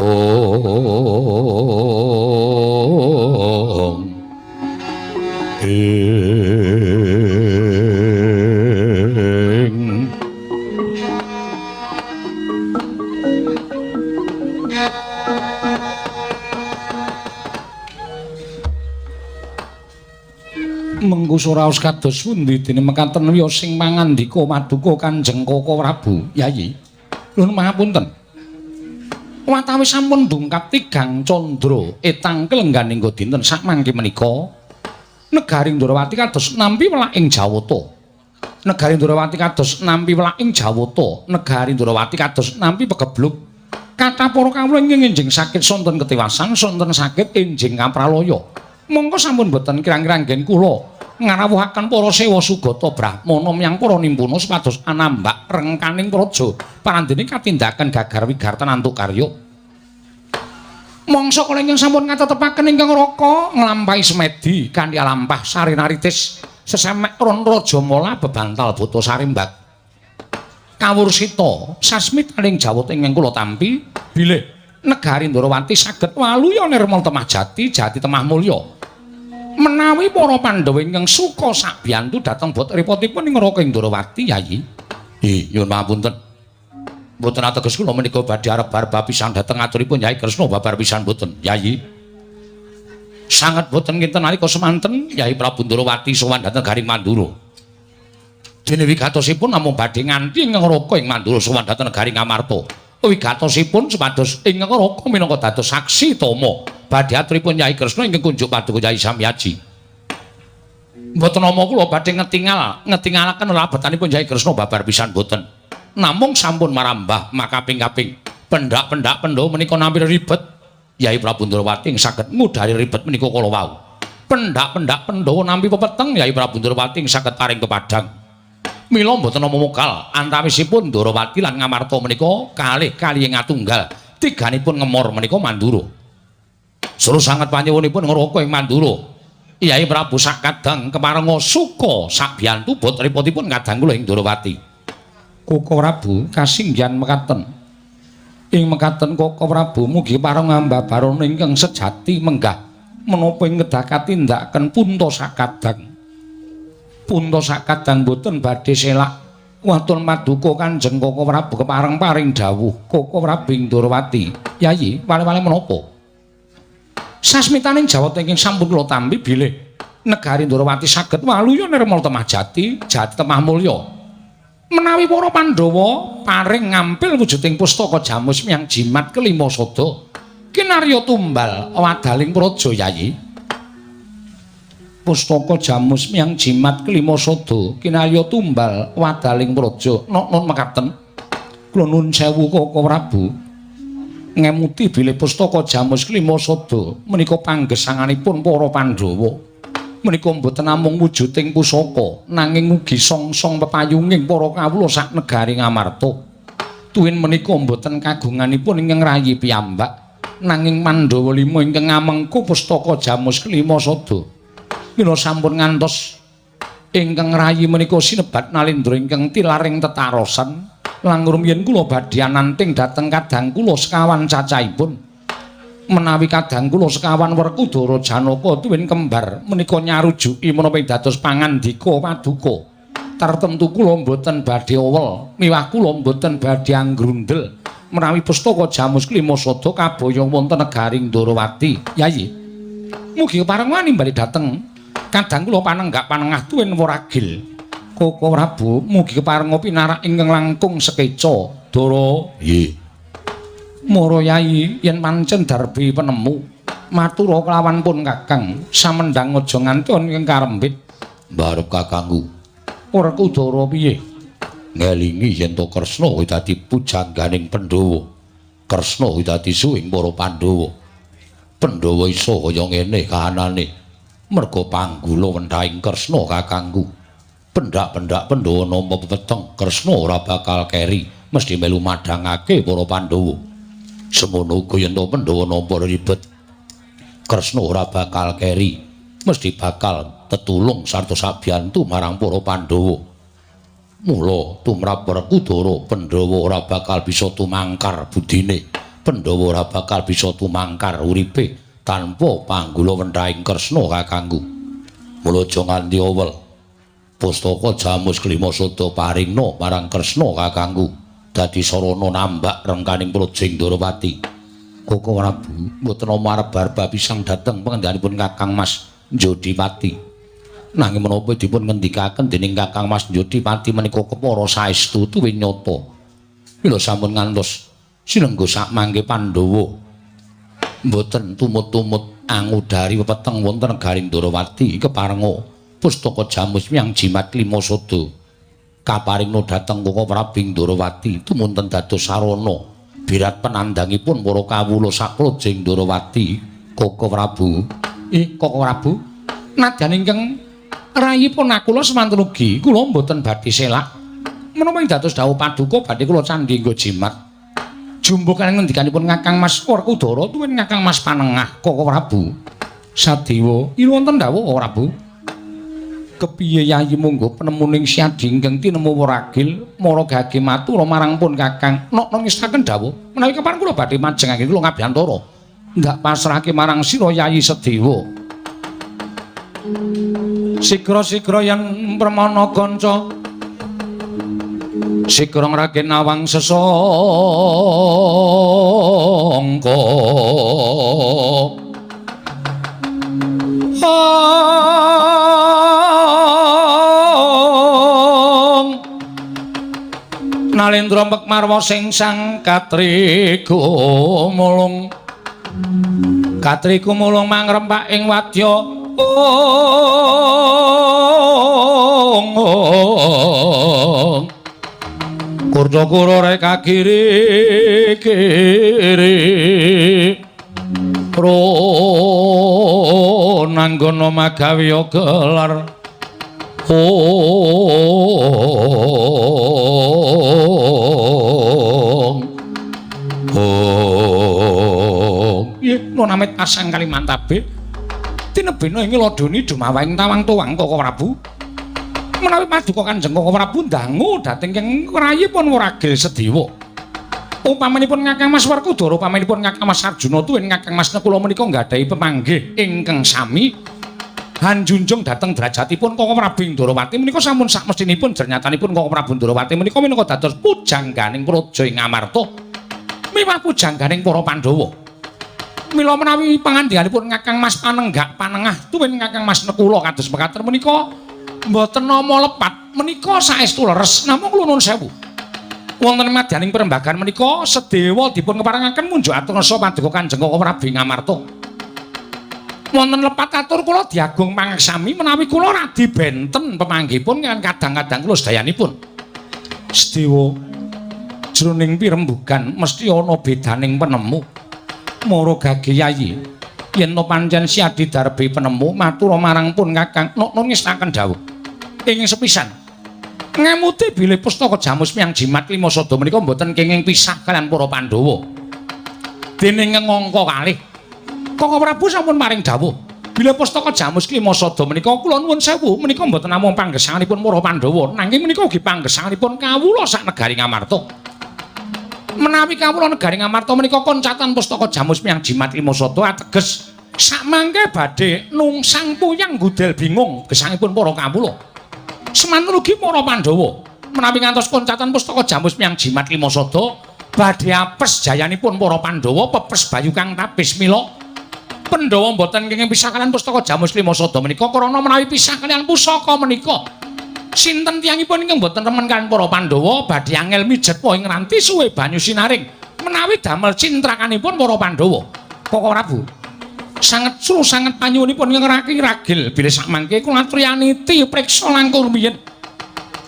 om ing mengku raos kados pundi dene mekaten wiya sing mangandika maduka Kanjeng Koko Prabu Yayi. Nuwun pangapunten. Watawis sampun dungkap tigang candra etang kelengganing dinten sakmangke menika negari Ndrawati kados nampi welaking Jawata. Negari Ndrawati kados nampi welaking Jawata. Negari Ndrawati kados nampi pegebluk. Kathah para kawula ingkang enjing sakit sonten ketiwasan, sonten sakit enjing kapralaya. Mongko sampun boten kirang-kirang nggen kula ngarawuhaken para sewa sugata brahmana miyang para nimpuna supados anambak rengkaning praja parandene katindakan gagar wigartan antuk karya. Mangsa kala ingkang sampun katetepaken ingkang raka nglampahi semedi kanthi alampah sarinaritis sesemek ron rajamala bebantal buta sarimbak kawursita sasmitaning jawata ingkang kula tampi bilih negari Ndrawati saged waluya nirmal temah jati jati temah mulya. Menawi para Pandhawa ingkang suka sabiyantu dhateng bot repotipun ing neraka ing Ndrawati Yayi. Nyuwun pangapunten. Mboten ateges kula menika badhe arep-arep pisan dhateng aturipun Yai Kresna babar pisan mboten Yayi. Sanget boten kinten nalika semanten Yai Prabu Ndrawati sowan dhateng Garing Mandura. Dene wigatosipun namung badhe nganti ing neraka ing Mandura sowan dhateng Garing Amarta. Wigatosipun supados ing neraka minangka dados saksi tama badhe aturipun Yai Kresna ingkang kunjuk paduka Yai Samyaji. Mboten nama kula badhe ngetingalaken labetanipun Yai Kresna babar pisan mboten. Namung sampun marambah makaping-kaping pendak-pendak Pandhawa menika nampi ribet. Yai Prabu Ndrawati saged ngudari ribet menika kala wau. Pendak-pendak Pandhawa nampi pepeteng Yai Prabu Ndrawati saged paring kepadang. Mila mboten nama mokal antawisipun Ndrawati lan Ngamarta menika kalih kalih ngatunggal tiganipun ngemor menika Mandura. Suruh sanget panyuwunipun ngraka ing Mandura. Yai Prabu sakadang keparenga suka sabiyantu bot repotipun kadang kula ing Ndrawati. Koko Prabu kasinggihan mekaten. Ing mekaten Koko Prabu mugi pareng ambabarana ingkang sejati menggah menapa ing kedah katindakaken punta sakadang. Punta sakadang boten badhe selak waton paduka Kanjeng Koko Prabu kepareng paring dawuh Koko Prabu ing Ndrawati. Yayi, wale-wale menapa? Sasmitaning jawata ingkang sampun kula tampi bilih negari Ndrawati saged waluya nirmal temah jati, jati temah mulya. Menawi para Pandhawa paring ngampil wujuding pustaka jamus miyang jimat kelima sada kinarya tumbal wadaling praja Yayi. Pustaka jamus miyang jimat kelima sada kinarya tumbal wadaling praja. Nok-nok mekaten kula nuwun sewu Koko Prabu ngemuti bilih pustaka jamus kelima sada menika panggesanganipun para Pandhawa. Menika mboten namung wujuding pusaka nanging ugi songsong pepayunging para kawula sak negari Ngamarta. Tuwin menika mboten kagunganipun ingkang rayi piyambak nanging Pandhawa lima ingkang ngamengku pustaka jamus kelima sada. Mila sampun ngantos ingkang rayi menika sinebat Nalendra ingkang tilaring tetarosan. Lang rumiyin kula badhe ananting dhateng kadang kula sekawan cacahipun. Menawi kadang kula sekawan Werkudara Janaka tuwin kembar menika nyarujuki menapa ing dados pangandika paduka. Tartemtu kula mboten badhe owel, miwah kula mboten badhe anggrundel menawi pustaka Jamus Klima Sada kaboyong wonten negaring Ndorowati. Yayi, mugi kepareng wani bali dhateng kadang kula panenggak panengah tuwin Wragil. Koko Prabu, mugi kepareng pinarak ingkang langkung sekeca. Dara, nggih. Mara Yayi, yen pancen darbi penemu, matura kelawan pun Kakang, samendhang aja nganti ana ing karembit. Mbarep kakangku. Werkudara piye? Ngelingi yen to Kresna kuwi dadi pujangganing Pandhawa. Kresna kuwi dadi suwing para Pandhawa. Pandhawa iso kaya ngene kahanane. Merga panggula wendhaing Kresna kakangku. Pendak-pendak Pandhawa nampa pepeteng, Kresna ora bakal keri, mesti melu madhangake para Pandhawa. Semono uga yen to Pandhawa nampa ribet, Kresna ora bakal keri, mesti bakal tetulung sarta sabiyantu marang para Pandhawa. Mula tumrap Werkudara, Pandhawa ora bakal bisa tumangkar budine, Pandhawa ora bakal bisa tumangkar uripe tanpa panggula wendhaing Kresna kakangku. Mula aja nganti owel. Pustaka Jamus Klima Sada paringna marang Kresna kakangku dadi sarana nambak rengkaning praja Ndorowati. Koko Prabu mboten namung arep barba pisang dhateng pangendhanipun Kakang Mas Njodipati. Nanging menapa dipun ngendikaken dening Kakang Mas Njodipati menika kepara saestu tuwin nyata. Mila sampun ngantos sinengga sakmangke Pandhawa mboten tumut-tumut angudari pepeteng wonten negaring Ndorowati keparenga pustaka Jamus Miang Jimat Klima Sada kaparingna dhateng Koko Prabu Ndorowati tumunten dados sarana birat penandangipun para kawula sapraja Ndorowati. Koko Prabu, Koko Prabu, nadyan ingkang rayipun kula semanten ugi kula mboten badhe selak menapa ing dados dawuh paduka badhe kula candhi nggo jimat jumbuh kaliyan ngendikanipun Kakang Mas Werkudara tuwin Kakang Mas Panengah. Koko Prabu Sadewa, yen wonten dawuh Koko Prabu. Kepiye Yayi monggo penemuning Siadi ingkang tinemu Wragil mara gage matur marang pun Kakang nok ngestaken dawuh menawi kepareng kula badhe majengake kula ngabiyantara ndak pasrahke marang sira Yayi Sedewa. Sigra-sigra yen permana kanca sigra ngragen nawang sesangka. Nalendra Mekmarwa sing sang katriku mulung katriku mulung mangrempak ing wadya ong kurca-kura reka kiri kiri ro nanggono magawe gelar ong ong. Yen namit pasang Kalimantabe tinebena ing lodoni dumawahing tawang tuwang Koko Prabu. Menawi paduka Kanjeng Koko Prabu ndangu dhateng ing rayipun Wragil Sedewa. Upamanipun Kakang Mas Werkudara, upamanipun Kakang Mas Arjuna tuwin Kakang Mas Nekula menika nggadahi pemanggih ingkang sami hanjunjung dhateng derajatipun Koko Prabu Ndorowati menika sampun sakmestinipun jernyatanipun Koko Prabu Ndorowati menika minangka dados pujangganing praja ing Amarta miwah pujangganing para Pandhawa. Mila menawi pangandikanipun Kakang Mas Panenggak Panengah tuwin Kakang Mas Nekula kados mekaten menika mboten nama lepat menika saestu leres. Namung kula nuwun sewu. Wonten madyaning perembagan menika Sedewa dipun keparengaken munjuk atur ngersa paduka Kanjeng Koko Prabu ing Amarta. Wonten lepat atur kula diagung pangaksami menawi kula radi benten pemanggihipun kaliyan kadang-kadang kula sedayanipun. Sedewa, jroning pirembugan mesti ana bedaning penemu. Mara gage Yayi, yen to pancen Siadi darbe penemu matur marang pun Kakang nok ngestaken dawuh. Ing sepisan ngemuti bilih pustaka Jamus Miang Jimat Lima Sada menika mboten kenging pisah kaliyan para Pandhawa. Dening ngangka kalih Koko Prabu sampun paring dawuh Bila pustaka Jamus Klima Sada menika kula nuwun sewu menika mboten namung panggesanganipun para Pandhawa, nanging menika ugi panggesanganipun kawula sak negari Ngamarta. Menawi kawula negari Ngamarta menika koncatan pustaka Jamus miyang Jimat Klima Sada ateges sakmangke badhe nungsang puyang gudel bingung gesangipun para kawula. Semanten ugi para Pandhawa menawi ngantos koncatan pustaka Jamus miyang Jimat Klima Sada badhe apes jayanipun para Pandhawa pepes bayu kang tapis mila Pandhawa mboten kenging pisah kaliyan pustaka Jamus Klima Sada menika krana menawi pisah kaliyan pusaka menika sinten tiyangipun ingkang mboten remen kaliyan para Pandhawa badhe angel mijet ing ranti suwe banyu sinaring menawi damel cintrakanipun para Pandhawa. Koko Prabu sanget sru sanget panyuwunipun ingkang ragi ragil bilih sakmangke kula aturi priksa langkung rumiyin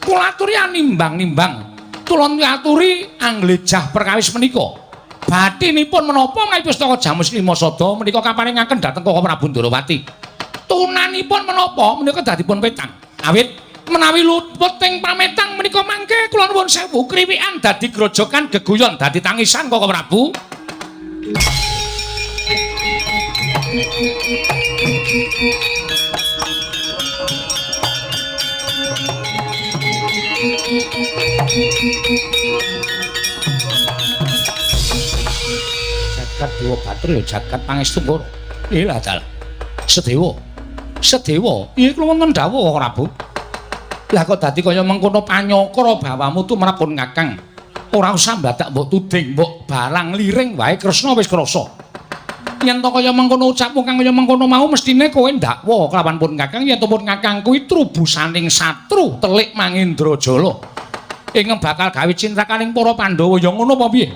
kula aturi nimbang-nimbang tulung aturi anglejah perkawis menika. Batinipun menapa menawi pustaka Jamus Klima Sada menika kaparingaken dhateng Koko Prabu Ndorowati. Tunanipun menapa menika dadipun petang. Awit menawi luput ing pametang menika mangke kula nuwun sewu kriwikan dadi grojogan geguyon dadi tangisan Koko Prabu. Jagat Dewa Batara ya jagat pangestu Ngoro. Ilah dalah. Sedewa. Sedewa, iya kula wonten dawuh Prabu. Lah kok dadi kaya mengkono panyokra bawamu tumrap pun Kakang. Ora usah mbadak mbok tuding, mbok barang liring wae Kresna wis krasa. Yen to kaya mengkono ucapmu kang kaya mengkono mau mestine kowe ndakwa kelawan pun Kakang yen to pun Kakang kuwi trubusaning satru telik Mangendrajala. Ingkang bakal gawe cintrakaning para Pandhawa ya ngono apa piye?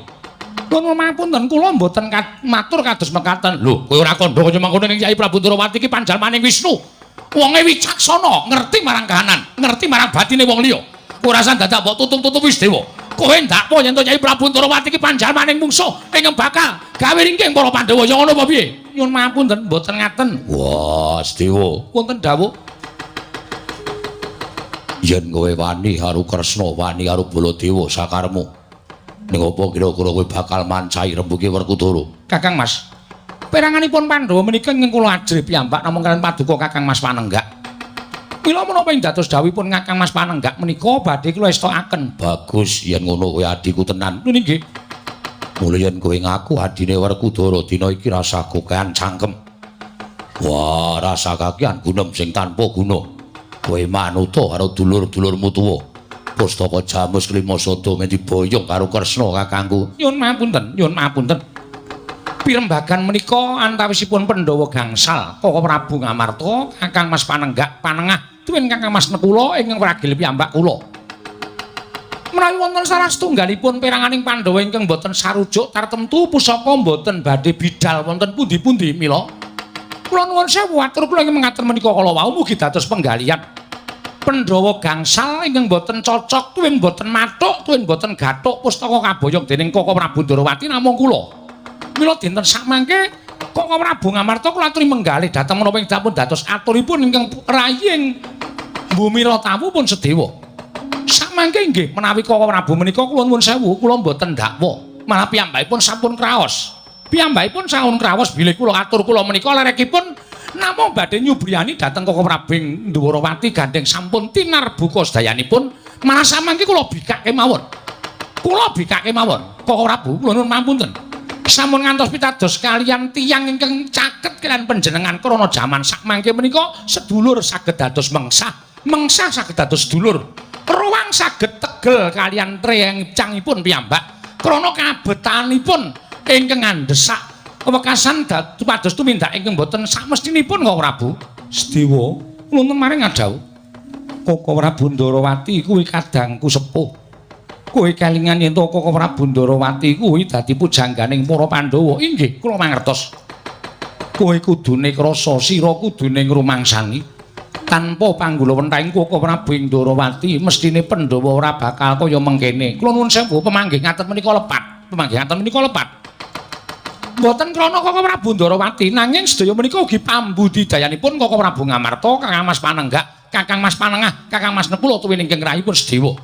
Kula mapunten kula mboten matur kados mekaten. Lho, kowe ora kandha kaya mangkono ning Kyai Prabu Ndorowati iki panjalmaning Wisnu. Wonge wicaksana, ngerti marang kahanan, ngerti marang batine wong liya. Ora usah dadak mbok tutup-tutup wis dewa. Kowe ndakwa yen to Kyai Prabu Ndorowati iki panjalmaning mungsuh ingkang bakal gawe ringking para Pandhawa ya ngono apa piye? Nyuwun mapunten mboten ngaten. Wah, Sedewa, wonten dawuh. Yen kowe wani karo Kresna, wani karo Baladewa sakaremu. Ning apa kira-kira kowe bakal mancai rembuke Werkudara? Kakang Mas, peranganipun Pandhawa menika ingkang kula ajrih piyambak namung kaliyan paduka Kakang Mas Panenggak. Mila menapa ing dados dawuhipun Kakang Mas Panenggak menika badhe kula estokaken. Bagus yen ngono kowe adhiku tenan. Lho nggih. Mula yen kowe ngaku adine Werkudara dina iki rasa kokean cangkem. Wah, rasa kakean gunem sing tanpa guna. Kowe manuta karo dulur-dulurmu tuwa. Pustaka Jamus Klima Sada men diboyong karo Kresna kakangku. Nyuwun mapunten, nyuwun mapunten. Pirembagan menika antawisipun Pandhawa gangsal, Koko Prabu Ngamarta, Kakang Mas Panenggak, Panengah, tuwin Kakang Mas Nekula ingkang ragil piyambak kula. Menawi wonten salah setunggalipun peranganing Pandhawa ingkang boten sarujuk tartemtu pusaka boten badhe bidal wonten pundi-pundi mila. Kula nuwun sewu atur kula ingkang mengatur menika kala wau mugi dados penggalihan. Pandhawa gangsal ingkang boten cocok tuwin boten mathuk tuwin boten gathuk pustaka kaboyong dening Koko Prabu Ndorowati namung kula. Mila dinten sakmangke Koko Prabu Ngamarta kula aturi menggalih dhateng menapa ing dapun dados aturipun ingkang raying Bumi Ratawu pun sedewa. Sakmangke nggih menawi Koko Prabu menika kula nuwun sewu kula boten ndakwa. Malah piyambakipun sampun kraos. Piyambakipun sampun kraos bilih kula atur kula menika lerekipun namung badhe nyubriyani dhateng Koko Prabu Ndorowati gandheng sampun tinarbuka sedayanipun malah samangke kula bikak kemawon. Kula bikak kemawon. Koko Prabu kula nuwun mapunten. Sampun ngantos pitados kaliyan tiyang ingkang caket kaliyan panjenengan krana jaman sakmangke menika sedulur saged dados mengsah, mengsah saged dados sedulur. Ruwang saged tegel kaliyan trencangipun piyambak krana kabetanipun ingkang ngandhesak wekasan pados tumindak ingkang boten samestinipun Koko Prabu. Sedewa wonten maring ngadhawuh Koko Prabu Ndorowati kuwi kadangku sepuh. Kowe kelingan yen to Koko Prabu Ndorowati kuwi dadi pujangganing para Pandhawa. Inggih, kula mangertos. Kowe kudune krasa, sira kudune ngrumangsani. Tanpa panggulawentahing Koko Prabu Ndorowati, mestine Pandhawa ora bakal kaya mengkene. Kula nuwun sewu, pemanggih ngaten menika lepat. Pemanggih ngaten menika lepat. Mboten krana Koko Prabu Ndorowati, nanging sedaya menika ugi pambudidayanipun Koko Prabu Ngamarta, Kakang Mas Panenggak, Kakang Mas Panengah, Kakang Mas Nekula tuwin ingkang rahipun Sedewa.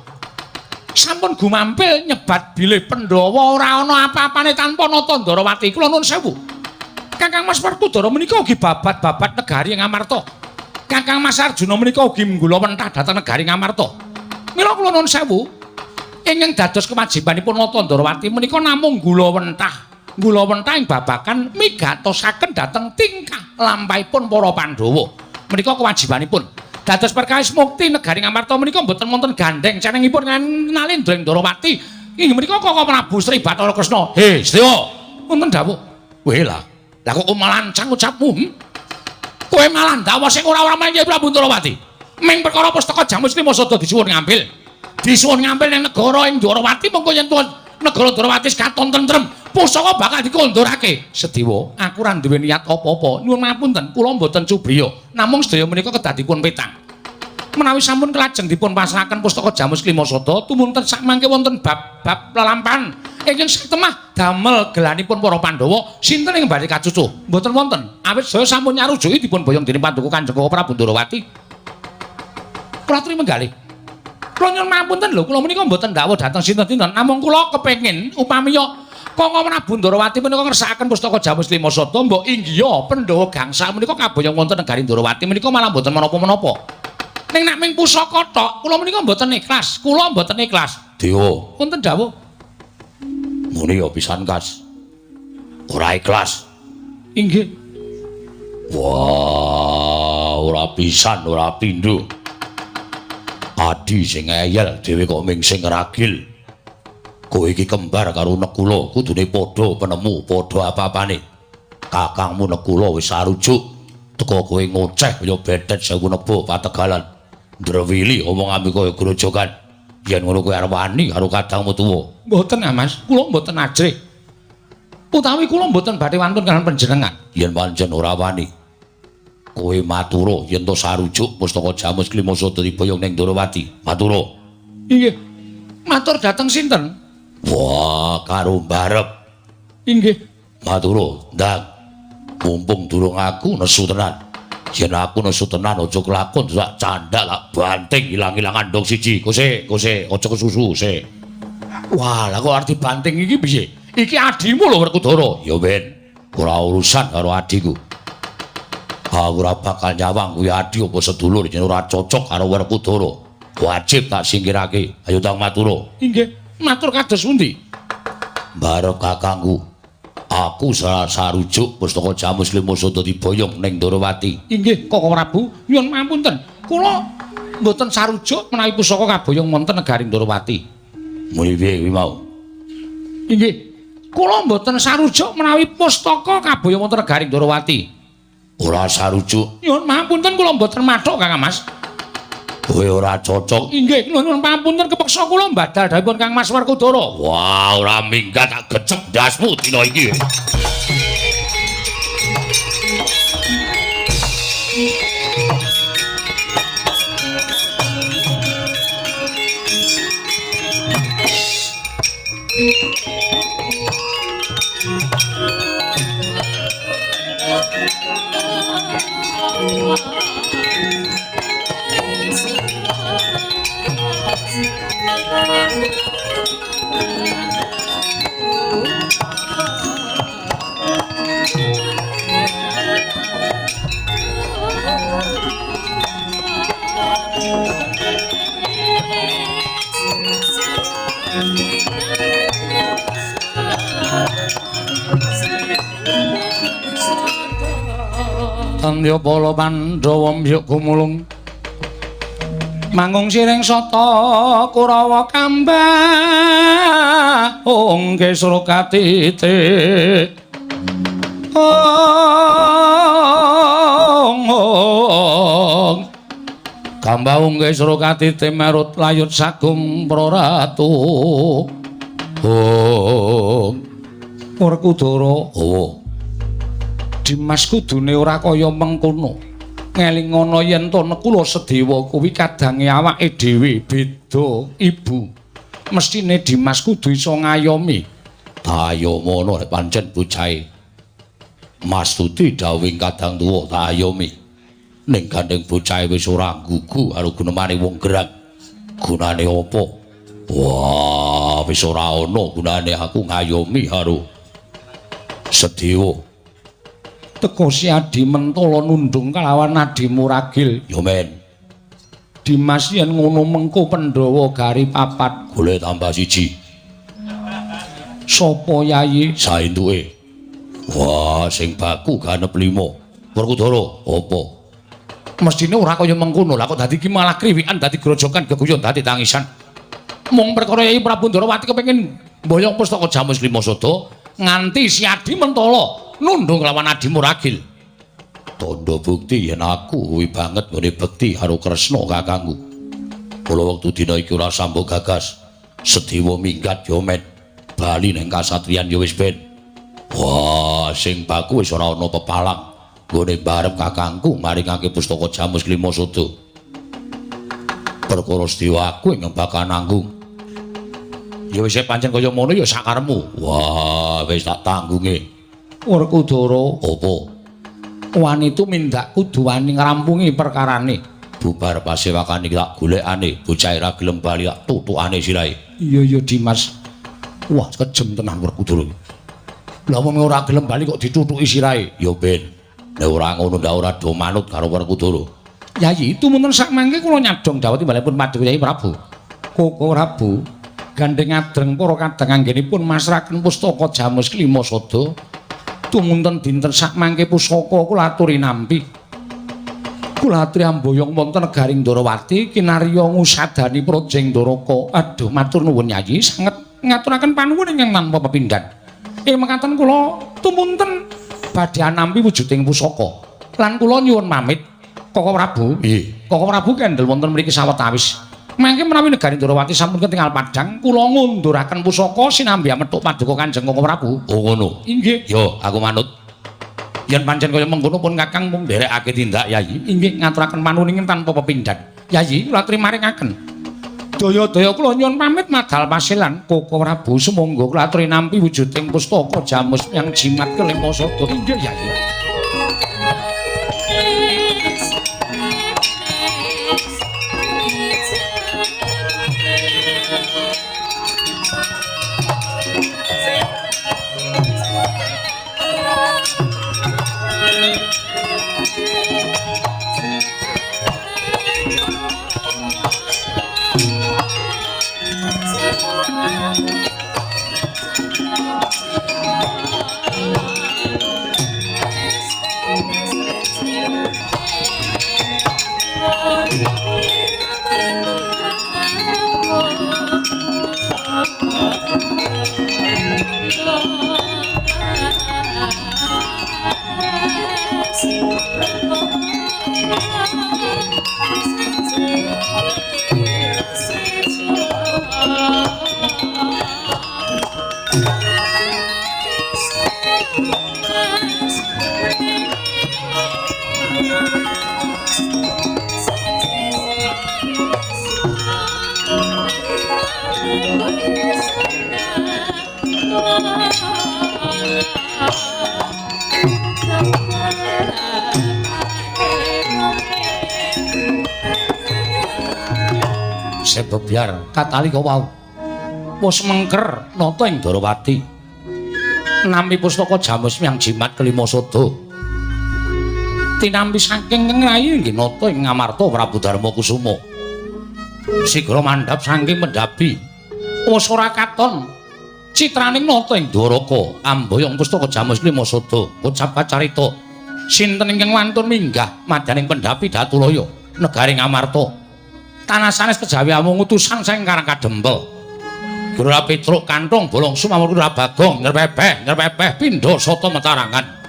Sampun gumampil nyebat bilih Pandhawa ora ana apa-apane tanpa Nata Ndorowati. Kula nuwun sewu. Kakang Mas Werkudara menika ugi babat-babat negari Ngamarta. Kakang Mas Arjuna menika ugi nggula wentah dhateng negari Ngamarta. Mila kula nuwun sewu, ingkang dados kewajibanipun Nata Ndorowati menika namung nggula wentah. Nggula wentah ing babagan migatosaken dhateng tingkah lampahipun para Pandhawa. Menika kewajibanipun. Dados perkawis mukti negari Ngamarta menika mboten wonten gandheng cenengipun Nalendra ing Ndorowati. Inggih menika Koko Prabu Sri Bathara Kresna. He, Sedewa. Wonten dawuh. Weh lah. Lah kok malancang ucapmu? Kowe malah ndawah sing ora-ora maring Prabu Ndorowati. Ming perkara pustaka Jamus Lima Sada disuwun ngambil. Disuwun ngambil ning negara ing Ndorowati mengko yen tuwa negara Ndorowati katon tentrem, pusaka bakal dikondorake. Sedewa, aku ora duwe niat apa-apa. Nyuwun ngapunten, kula mboten cubriya. Namung sedaya menika kedah dipun petang. Menawi sampun kelajeng dipun pasrahaken pustaka Jamus Lima Sada tumunten sakmangke wonten bab-bab lelampahan ingkang satemah damel gelanipun para Pandhawa sinten ing badhe kacucuh mboten wonten awit sedaya sampun nyarujuki dipun boyong dening Paduka Kanjeng Koko Prabu Ndorowati. Kula aturi menggalih. Kula nyuwun ngapunten lho, kula menika mboten ndakwa dhateng sinten-sinten, namung kula kepengin upamiya Koko Prabu Ndorowati menika ngersakaken pustaka Jamus Lima Sada mbok inggiha Pandhawa gangsa menika kaboyong wonten negari Ndorowati menika malah mboten menapa-menapa. Ning nek ming pusaka tok, kula menika mboten ikhlas. Kula mboten ikhlas. Dewa, wonten dawuh. Muni ya pisan kas. Ora ikhlas. Inggih. Wah, ora pisan, ora pindho. Adi sing ngeyel dhewe kok ming sing ragil. Kowe iki kembar karo Nekula, kudune padha penemu, padha apa-apane. Kakangmu Nekula wis sarujuk. Teko kowe ngoceh kaya betet sewu nebo pategalan. Ndrewili omongane kaya grojogan. Yen ngono kowe arep wani karo kadangmu tuwa. Mboten, Mas, kula mboten ajrih. Utawi kula mboten badhe wantun kaliyan panjenengan. Yen pancen ora wani, kowe matura yen to sarujuk pustaka Jamus Klima Sada diboyong ning Ndorowati. Matura. Inggih. Matur dhateng sinten? Wah, karo mbarep. Inggih. Matura, ndang. Mumpung durung aku nesu tenan. Yen aku nesu tenan aja kelakon sak candhak lak banting ilang-ilangan dong siji. Kose, kose, aja kesusu, se. Wah, lah kok arep dibanting iki piye? Iki adimu lho Werkudara. Ya ben, ora urusan karo adiku. Aku ora bakal nyawang kuwi adi apa sedulur yen ora cocok karo Werkudara. Wajib tak singkirake. Ayo tang matura. Inggih, matur kados pundi? Barep kakangku. Aku sarujuk pustaka Jamus Lima Sada diboyong ning Ndorowati. Inggih, Koko Prabu, nyuwun ngapunten. Kula mboten sarujuk menawi pusaka kaboyong wonten negari Ndorowati. Muni piye kuwi mau? Inggih. Kula mboten sarujuk menawi pustaka kaboyong wonten negari Ndorowati. Ora sarujuk. Nyuwun ngapunten kula mboten mathuk Kakang Mas. Kowe ora cocok. Inggih, nyuwun pangapunten kepeksa kula mbadal dawuhipun Kang Mas Werkudara. Wah, ora minggat tak gecek ndasmu dina iki. Tandya pala Pandhawa mbyuk gumulung mangung siring sata Kurawa kambah ong kesra katite ong ong kambah ong kesra katite merut layut sagung praratu ong Werkudara. Oh, Dimas kudune ora kaya mengkono. Ngelingono yen to Nekula Sedewa kuwi kadange awake dhewe beda ibu. Mestine Dimas kudu iso ngayomi. Tayomono nek pancen bocahe Mas Tuti dawuhing kadang tuwa tayomi. Ning gandeng bocahe wis ora gugu karo gunemane wong gerang. Gunane apa? Wah, wis ora ana gunane aku ngayomi karo Sedewa. Teka si Adi Mentala nundung kalawan Adi Muragil. Ya men. Dimas yen ngono mengko Pandhawa gari papat. Golek tambah siji. Sapa Yayi? Saentuke. Wah, sing baku ganep 5. Werkudara, apa? Mestine ora kaya mengkono. Lah kok dadi iki malah kriwikan, dadi grojokan, geguyon, dadi tangisan. Mung perkara Yayi Prabu Ndorowati kepengin mboyong pustaka Jamus Lima Sada nganti si Adi Mentala nundung lawan Adi Muragil. Tandha bukti yen aku kuwi banget nggone bekti karo Kresna kakangku. Kula wektu dina iki ora sambung gagas. Sediwa minggat ya men. Bali ning kasatriyan ya wis ben. Wah, sing baku wis ora ana pepalang. Nggone barep kakangku maringake pustaka Jamus Lima Sada. Perkara sediwa aku ing bakal nanggung. Ya wis pancen kaya ngono ya sakaremu. Wah, wis tak tanggunge. Werkudara, apa? Wani tumindak kudu wani ngrampungi perkarane. Bubar pasewakane tak golekane, bocah ora gelem bali tak tutukane sirahe. Iya ya Dimas. Wah, kejem tenan Werkudara. Lah wong ora gelem bali kok ditutuki sirahe. Ya ben. Nek ora ngono ndak ora do manut karo Werkudara. Yayi, tumunten sak mangke kula nyadong dawet timbalipun Paduka Yayi Prabu. Koko Prabu gandeng adreng para kadang anggenipun masraken pustaka Jamus Lima Sada. Tumunten dinten sak mangke pusaka kula aturi nampi. Kula aturi amboyong wonten negaring Ndorowati kinarya ngusadani Projeng Ndoraka. Aduh, matur nuwun Yayi, sanget ngaturaken panuwun ingkang tanpa pepindhan. Ing mekaten kula tumunten badhe nampi wujuding pusaka. Lan kula nyuwun pamit Koko Prabu. Nggih. Koko Prabu kendel wonten mriki sawetawis. Mangke menawi negari Ndorowati sampun ketingal padhang, kula ngunduraken pusaka sinambi amethuk paduka Kanjeng Koko Prabu. Oh ngono. Inggih. Yo, aku manut. Yen pancen kaya mengkono pun Kakang mung nderekake tindak Yayi. Inggih, ngaturaken panuwun tanpa pepindhan. Yayi, kula atrimaringaken. Daya-daya kula nyuwun pamit madal pasilan Koko Prabu, sumangga kula aturi nampi wujuding pustaka Jamus yang jimat kelima sada. Inggih, Yayi. Sebebyar katalika wau wis mengker nata ing Ndorowati nampi pustaka Jamus yang jimat kelima sada tinampi saking ngrayi nggih nata ing Ngamarta Prabu Darma Kusuma sigra mandhap saking mendhapi wis ora katon citraning nata ing Dwaraka amboyong pustaka Jamus lima sada ucap kacarita sinten ingkang wantun minggah madyaning pendhapi Datulaya negari Ngamarta tanah sanes kejawi amung utusan saking Karang Kadempel. Gura Petruk kanthong bolong sumamur Bagong nyerpepeh nyerpepeh pindha sata metarangan.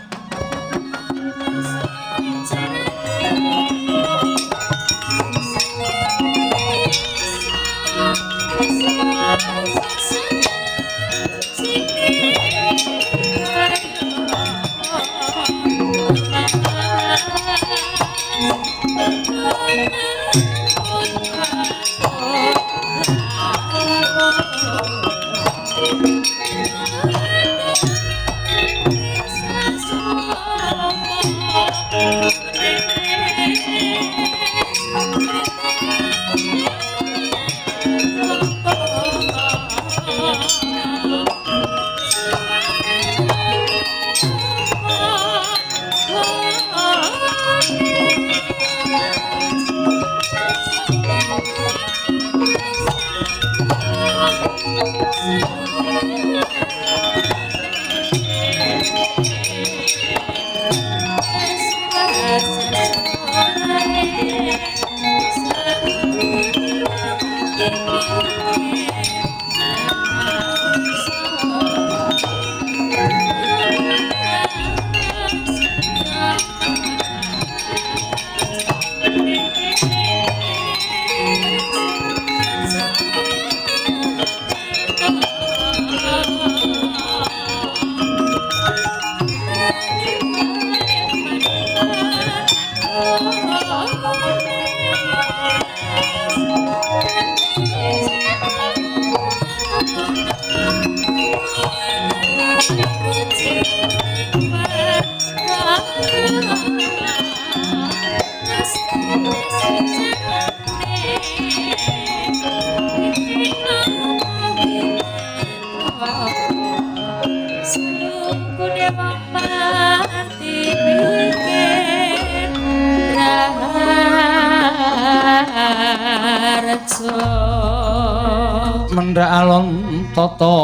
Mendhak alon tata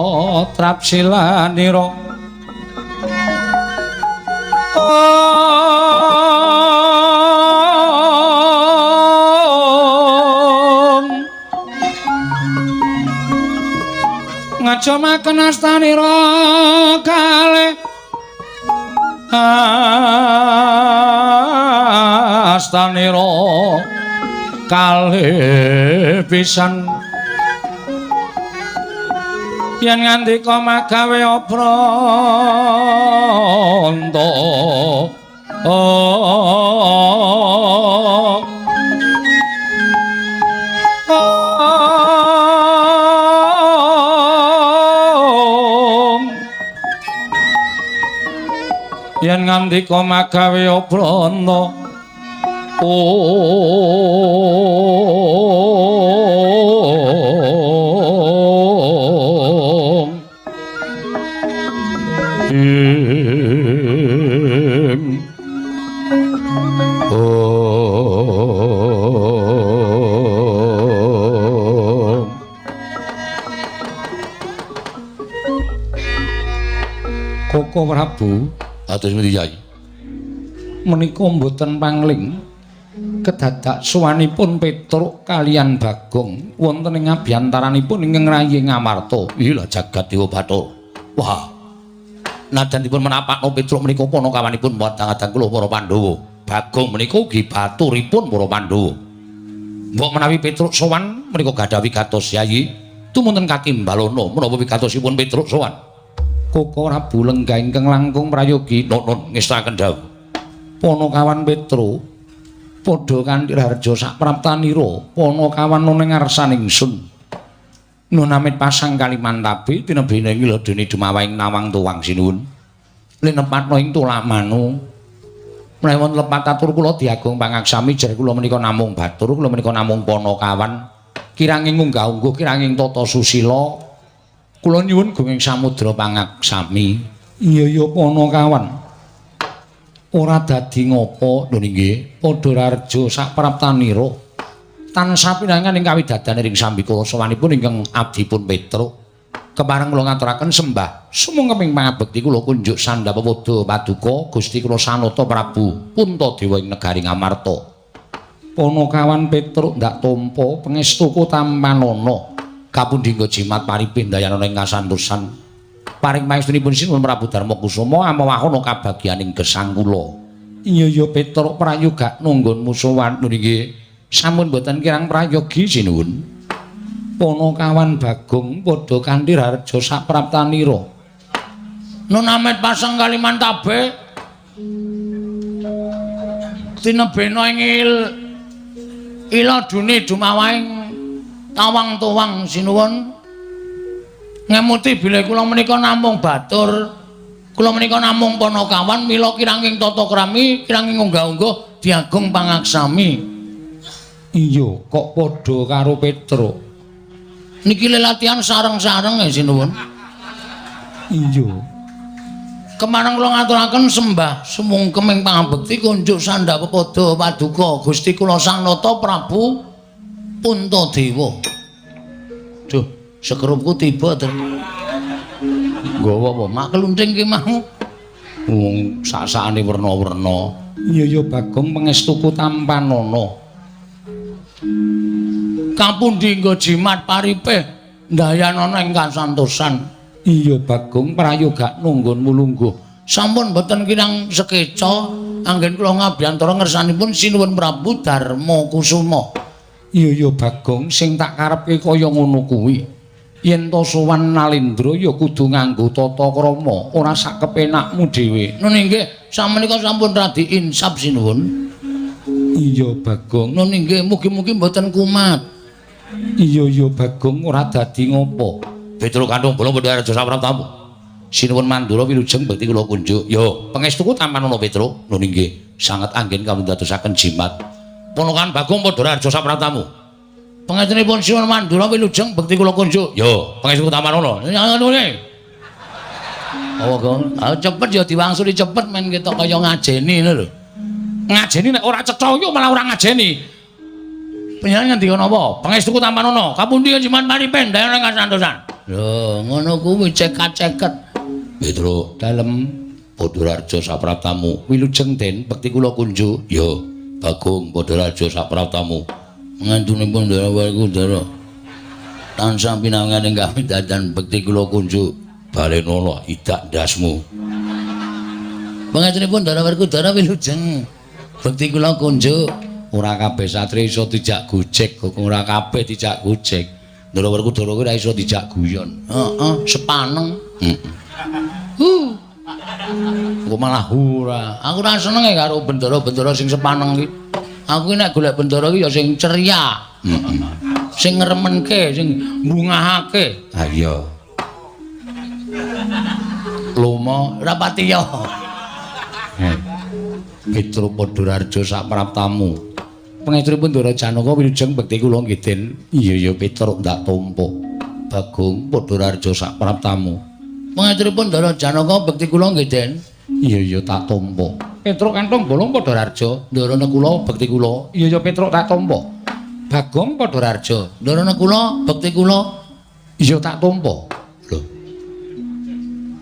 trapsilanira ngajamaken astanira kalih astanira kalih pisan yen ngandika magawe obranta yen ngandika magawe obranta Koko Prabu atus pundi Yai menika mboten pangling kedadak suwanipun Petruk kaliyan Bagong wonten ing abyantaranipun ingkang rayi Ngamarta. Iya jagat Dewa Bathara. Wah. Najan dipun menapakno Petruk menika panakawanipun wadang-adang kula para Pandhawa. Bagong menika ugi baturipun para Pandhawa. Mbok menawi Petruk sowan menika gadah wigatos Yayi, tumunten kakimbalana menapa wigatosipun Petruk sowan. Koko Prabu lenggah ingkang langkung prayogi nun ngestaken dawuh. Panakawan Petruk padha kanthi raharja sapraptanira panakawan ana ngarsan ingsun. Nun amit pasang kalimantabe tinebene ing ladene dumawahing nawang tuwang sinuwun. Linepatna ing tulamanu. Menawi wonten lepat atur kula diagung pangaksami jer kula menika namung batur, kula menika namung panakawan. Kiranging unggah-ungguh, kiranging tata susila. Kula nyuwun gunging samudra pangaksami. Iya ya panakawan. Ora dadi ngapa lho nggih, padha raharja sapraptanira. Tansah pinangan ing kawidadane ring sambikala sowanipun ingkang abdipun Petruk. Kepareng kula ngaturaken sembah sumangga pangabekti kula kunjuk sandhap pepoda paduka Gusti kula Sanata Prabu Puntadewa ing negari Ngamarta. Panakawan Petruk ndak tampa pangestuku tampanana. Kapundi nggo jimat paripindayanana ing kasantosan. Paring pangestunipun Sinuwun Prabu Darma Kusuma amawahana kabagyaning gesang kula. Iya ya Petruk prayoga nunggonmu sowan lho nggih. Sampun boten kirang prayogi sinuwun. Panakawan Bagong padha kanthi raharja sapraptanira. Nun amit pasang kalimantabe tinebena ing iladune dumawahing tawang-tuwang sinuwun. Ngemuti bilih kula menika namung batur, kula menika namung panakawan, mila kiranging tata krami, kiranging unggah-ungguh diagung pangaksami. Iya, kok padha karo Petruk. Niki lelatihan sareng-sareng ya sinuwun. Iya. Kemareng kula ngaturaken sembah sumungkem ing pangabekti kunjuk sandhap pepoda paduka Gusti kula Sanata Prabu Puntadewa. Duh, sekerupku tiba ter. Nggawa apa? Mak klunthing ki mau. Wong sak-sakane werna-werna. Iya ya Bagong pangestuku tampanana. Kapundi nggo jimat paripeh ndayanana ing kasantosan. Iya Bagong, prayoga nunggonmu lungguh. Sampun boten kirang sekeca anggen kula ngabiyantara ngersanipun Sinuwun Prabu Darma Kusuma. Iya ya Bagong, sing tak karepke kaya ngono kuwi. Yen to sowan Nalendra ya kudu nganggo tata krama, ora sak kepenakmu dhewe. Nun inggih, samenika sampun radi insaf sinuwun. Iya Bagong, nun inggih, mugi-mugi mboten kumat. Iya ya Bagong, ora dadi ngopo. Petro Kanthong Bolong Padha Raja Sapraptamu. Sinuwun Mandura wilujeng bekti kula kunjuk. Yo, pangestuku tampan ana Petro. Nun inggih, sanget anggen kamundadosaken jimat. Ponokan Bagong Padha Raja Sapraptamu. Pangestunipun Sinuwun Mandura wilujeng bekti kula kunjuk. Yo, pangestuku tampan ana. Ngene. Oh, Gong. Ah cepet ya diwangsuli cepet men ketok kaya ngajeni ngono lho. Ngajeni nek ora cetha yo malah ora ngajeni. Panjenengan ngendika napa? Pangestuku tampan ana. Kapundi jimat maripen dayana kasantosan. Lho, ngono kuwi cekat-ceket. Petro dalem Padha Raja Sapraptamu. Wilujeng Den bekti kula kunjuk. Yo, Bagong Padha Raja Sapraptamu. Ngantunipun Ndara Werkudara tansah pinangan ing kawidatan bekti kula kunjuk. Balenono idak ndasmu. Pangestunipun Ndara Werkudara wilujeng bekti kula kunjuk. Ora kabeh satri iso dijak gojek, kok ora kabeh dijak gojek. Ndara Werkudara kuwi ora iso dijak guyon. Heeh, sepaneng. Heeh. Kok malah ora. Aku ora seneng karo bendara-bendara sing sepaneng iki. Aku nek golek bendara iki ya sing ceria. Heeh. Sing ngremenke, sing mbungahake. Ha iya. Lomo ora pati ya. Petro Padha Raja Sapraptamu. Pangestunipun Ndara Janaka wilujeng bekti kula nggih Den. Iya ya Petro ndak tampa. Bagong Padha Raja Sapraptamu. Pangestunipun Ndara Janaka bekti kula nggih Den. Iya ya tak tampa. Petro Kanthong Bolong Padha Raja, Ndara Nekula bekti kula. Iya ya Petro tak tampa. Bagong Padha Raja, Ndara Nekula bekti kula. Iya tak tampa. Lho.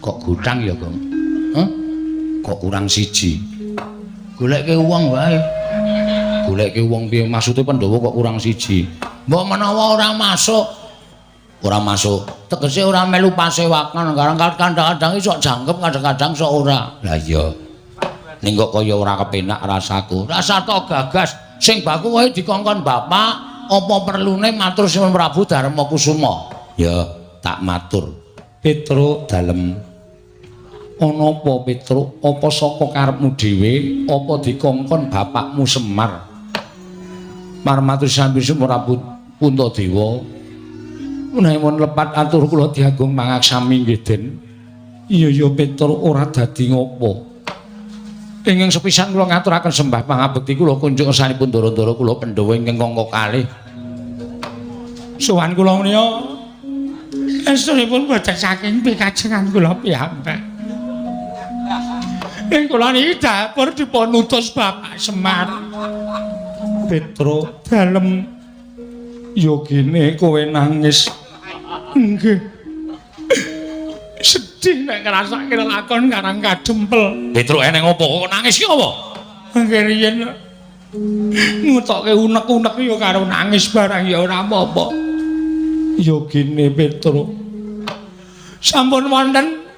Kok gutang ya, Gong? Hah? Kok kurang siji? Goleke wong wae. Goleke wong piye maksude Pandhawa kok kurang siji? Mbok menawa ora masuk. Ora masuk. Tegese ora melu pasewakan, kadang-kadang iso jangkep, kadang-kadang sok ora. Lah iya. Ning kok kaya ora kepenak rasaku. Rasa tok gagas sing baku wae dikongkon bapak, apa perlune matur Sinuwun Prabu Darma Kusuma? Ya, tak matur. Petro dalem. Ana apa Petro? Apa saka karepmu dhewe? Apa dikongkon bapakmu Semar? Marmatur sambi Prabu Puntadewa. Menawi lepat atur kula diagung mangaksami nggih Den. Iya ya Petro ora dadi ngopo. Ingkang sepisan kula ngaturaken sembah pangabekti kula kunjuk ngersanipun ndara-ndara kula Pandhawa ingkang angka kalih. Sowan kula menika estunipun boten saking pikajengan kula piyambak. Ing kula niki dapur dipun utus Bapak Semar. Petro dalem yogine kowe nangis. Nggih. Sedih nek ngrasake lelakon Karang Kadempel. Petro eneng apa kok nangis ki apa? Nggih riyen ngutokke unek-unek ya karo nangis barang ya ora apa-apa. Yogine Petro. Sampun wonten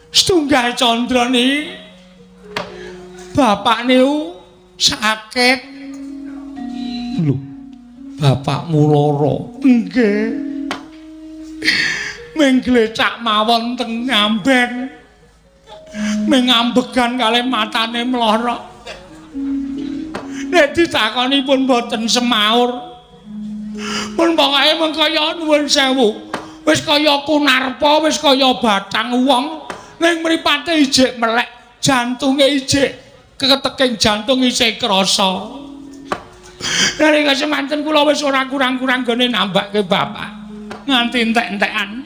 setunggal candra niki. Bapak niku sakit. Lho, bapakmu lara. Nggih. Ming glecak mawon teng ngamben. Ming ngambegan kalih matane mlorok. Nek ditakoni pun boten semaur. Pun pokoke mung kaya nuwun sewu. Wis kaya kunarpa, wis kaya batang wong, ning mripate ijik melek, jantunge ijik keteking jantung isih krasa. Nalika semanten kula wis ora kurang-kurang gone nambahke bapak. Nganti entek-entekan.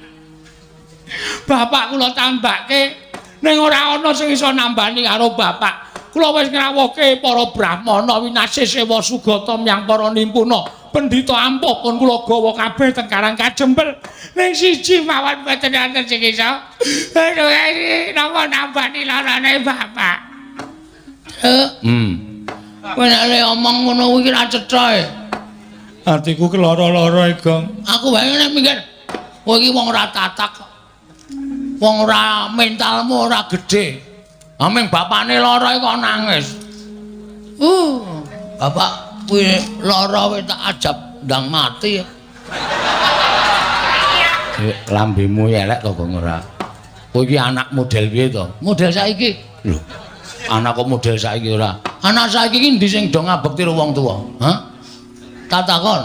Bapak kula tambahke ning ora ana sing iso nambani karo bapak. Kula wis ngrawuhke para brahmana winasih sewa sugata myang para nimpuna. Pendhita ampuh pun kula gawa kabeh teng Karang Kajempel. Ning siji mawon boten wonten sing iso. Aduh, napa nambani larane bapak? Kowe nek le omong ngono kuwi ra cetha. Atiku keloro-loro, Gong. Aku wae nek mikir, kowe iki wong ora tatak. Wong ora mentalmu ora gedhe. Aming bapakne lara kok nangis. Bapak kuwi lara wae tak ajab ndang mati. Lambemu elek to, Gong, ora? Kowe iki anak model piye to? Model saiki. Lho, anak kok model saiki ora? Anak saiki iki endi sing do ngabekti karo wong tuwa? Hah? Tak takon.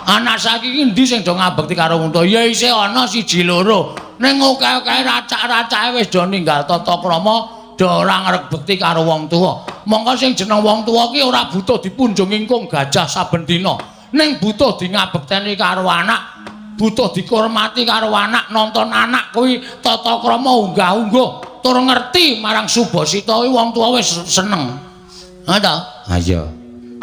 Anak saiki iki endi sing do ngabekti karo wong tuwa? Ya isih ana siji loro. Ning akeh-akeh racak-racake wis do ninggal tata krama, do ora ngrebekti karo wong tuwa. Mongko sing jeneng wong tuwa ki ora butuh dipunjung ingkung gajah saben dina. Ning butuh di ngabekteni karo anak, butuh dikurmati karo anak, nonton anak kuwi tata krama unggah-ungguh, tur ngerti marang subasita kuwi wong tuwa wis seneng. Ha ta? Ha iya.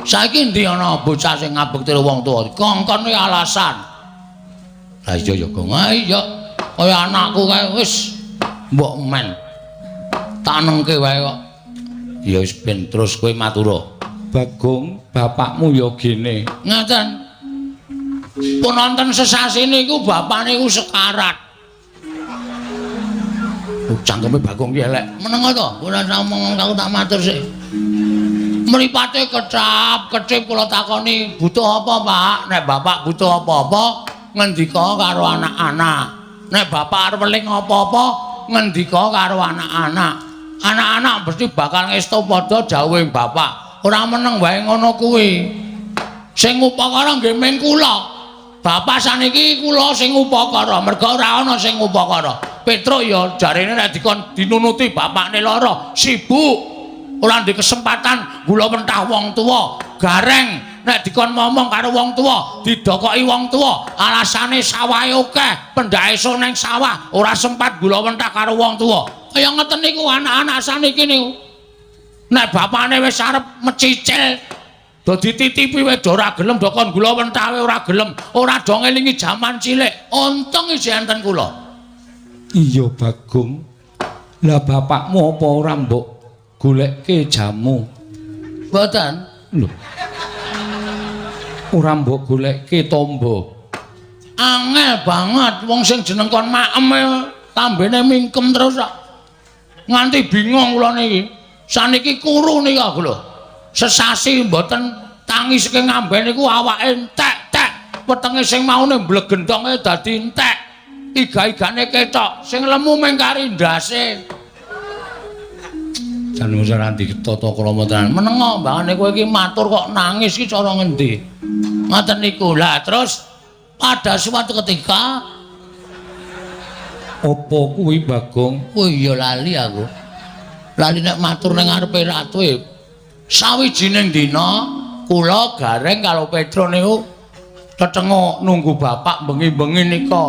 Saiki endi ana bocah sing ngabekti wong tuwa? Kongkon kuwi alasan. Lah iya ya, Gong. Ha iya, kaya anakku kae wis mbok men. Tak nengke wae kok. Ya wis ben terus kowe matura. Bagong, bapakmu ya gene. Ngaten. Pun wonten sesasi niku bapak niku sekarat. Oh, cangkeme Bagong ki elek. Meneng to? Ora ngomong aku tak matur sik. Mripate kecap, kecip kula takoni, butuh apa, Pak? Nek bapak butuh apa-apa, ngendika karo anak-anak. Nek bapak arep weling apa-apa, ngendika karo anak-anak. Anak-anak mesti bakal ngestu padha dawuhe bapak. Ora meneng wae ngono kuwi. Sing upakara nggih ming kula. Bapak saniki kula sing upakara, merga ora ana sing upakara. Petruk ya jarene nek dikon dinunuti bapakne lara, sibuk. Ora ndek kesempatan gula mentah wong tuwa. Gareng nek dikon momong karo wong tuwa, didokoki wong tuwa, alasane sawahe akeh, pendhake esuk nang sawah, ora sempat gula mentah karo wong tuwa. Kaya ngeten niku anak-anak saniki niku. Nek bapakne wis arep mecicil, do dititipi wae do ora gelem, do kon gula mentah wae ora gelem, ora do ngelingi jaman cilik. Untung isih enten kula. Iya, Bagong. Lah bapakmu apa ora mbok golekke jamu? Mboten. Lho. Ora mbok golekke tombo. Angel banget wong sing jeneng kon maem lambene mingkem terus kok. Nganti bingung kula niki. Saniki kuru niki aku lho. Sesasi mboten tangi saking ngamben niku awake entek-tek. Wetenge sing maune mblegendonge dadi entek. Iga-igane ketok, sing lemu mung kari ndase. Jan wis ora ditata krama tenan. Menengo mbangane kowe iki matur kok nangis iki cara ngendi? Ngoten niku. Lah terus pada suatu ketika apa kuwi Bagong? Oh iya lali aku. Lali nek matur ning ngarepe ratu e. Sawijining dina kula Gareng karo Petro niku tetenguk nunggu bapak bengi-bengi nika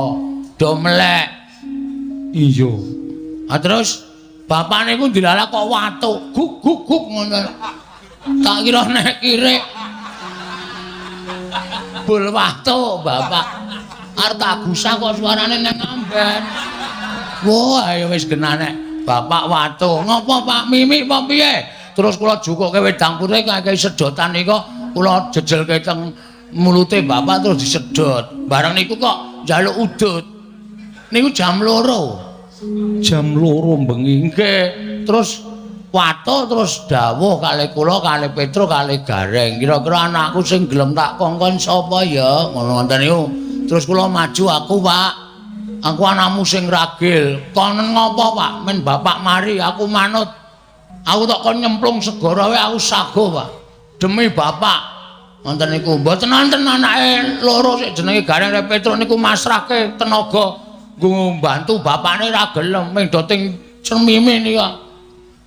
do melek. Iya. Ha terus bapak niku dilalah kok watuk guk guk guk ngono. Tak kira nek kirik bul watuk bapak. Arep tak gusah kok suarane nang amben. Wah, ayo wis genah nek bapak watuk. Ngopo Pak Mimik apa piye? Terus kula jukuke wedang putih kakehi sedotan nika kula jejelke teng mulute bapak terus disedot. Bareng niku kok njaluk udut. Niku jam 2. Jam 2 bengi. Nggih. Terus watuk terus dawuh kalih kula kalih Petro kalih Gareng. Kira-kira anakku sing gelem tak kongkon sapa ya? Ngono ngoten niku. Terus kula maju aku, Pak. Aku anakmu sing ragil. Konen ngopo, Pak? Men bapak mari aku manut. Aku tak kon nyemplung segara wae aku sago, Pak. Demi bapak. Ngoten niku. Mboten wonten anake loro sik jenenge Gareng karo Petro niku masrahke tenaga nggo mbantu bapakne ra gelem ming do ting cemime nika.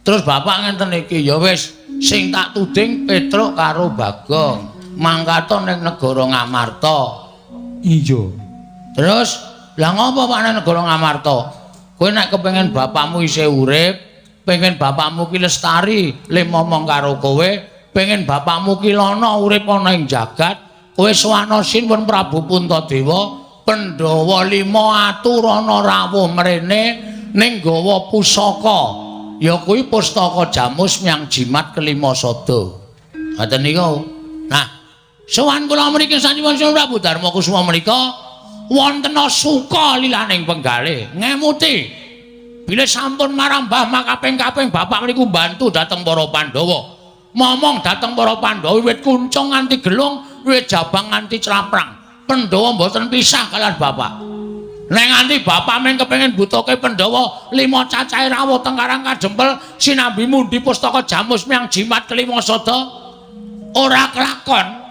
Terus bapak ngenten iki, ya wis sing tak tuding Petruk karo Bagong mangkato ning negara Ngamarta. Iya. Terus lah ngopo Pak ning negara Ngamarta? Kowe nek kepengin bapakmu isih urip, pengen bapakmu ki lestari le momong karo kowe, pengen bapakmu ki lana urip ana ing jagat, kowe sowana Sinuwun Prabu Puntadewa, Pandhawa 5 aturana rawuh mrene ning gawa pusaka. Ya kuwi pustaka jamus myang jimat kelima sada. Ngoten niku. Nah, Sowan kula mriki sanipun Sinuwun Prabu Darma Kusuma menika wonten suka lilaning penggalih ngemuti bilih sampun marambah makaping-kaping bapak mriku mbantu dhateng para Pandhawa. Momong dhateng para Pandhawa wiwit kuncung nganti gelung, wiwit jabang nganti claprang. Pandhawa mboten pisah kalian bapak. Nek nganti bapak mung kepengin butuhke Pandhawa lima cacahe rawuh teng Karang Kadempel sinambi mundi pustaka jamus miang jimat kelima sada ora kelakon.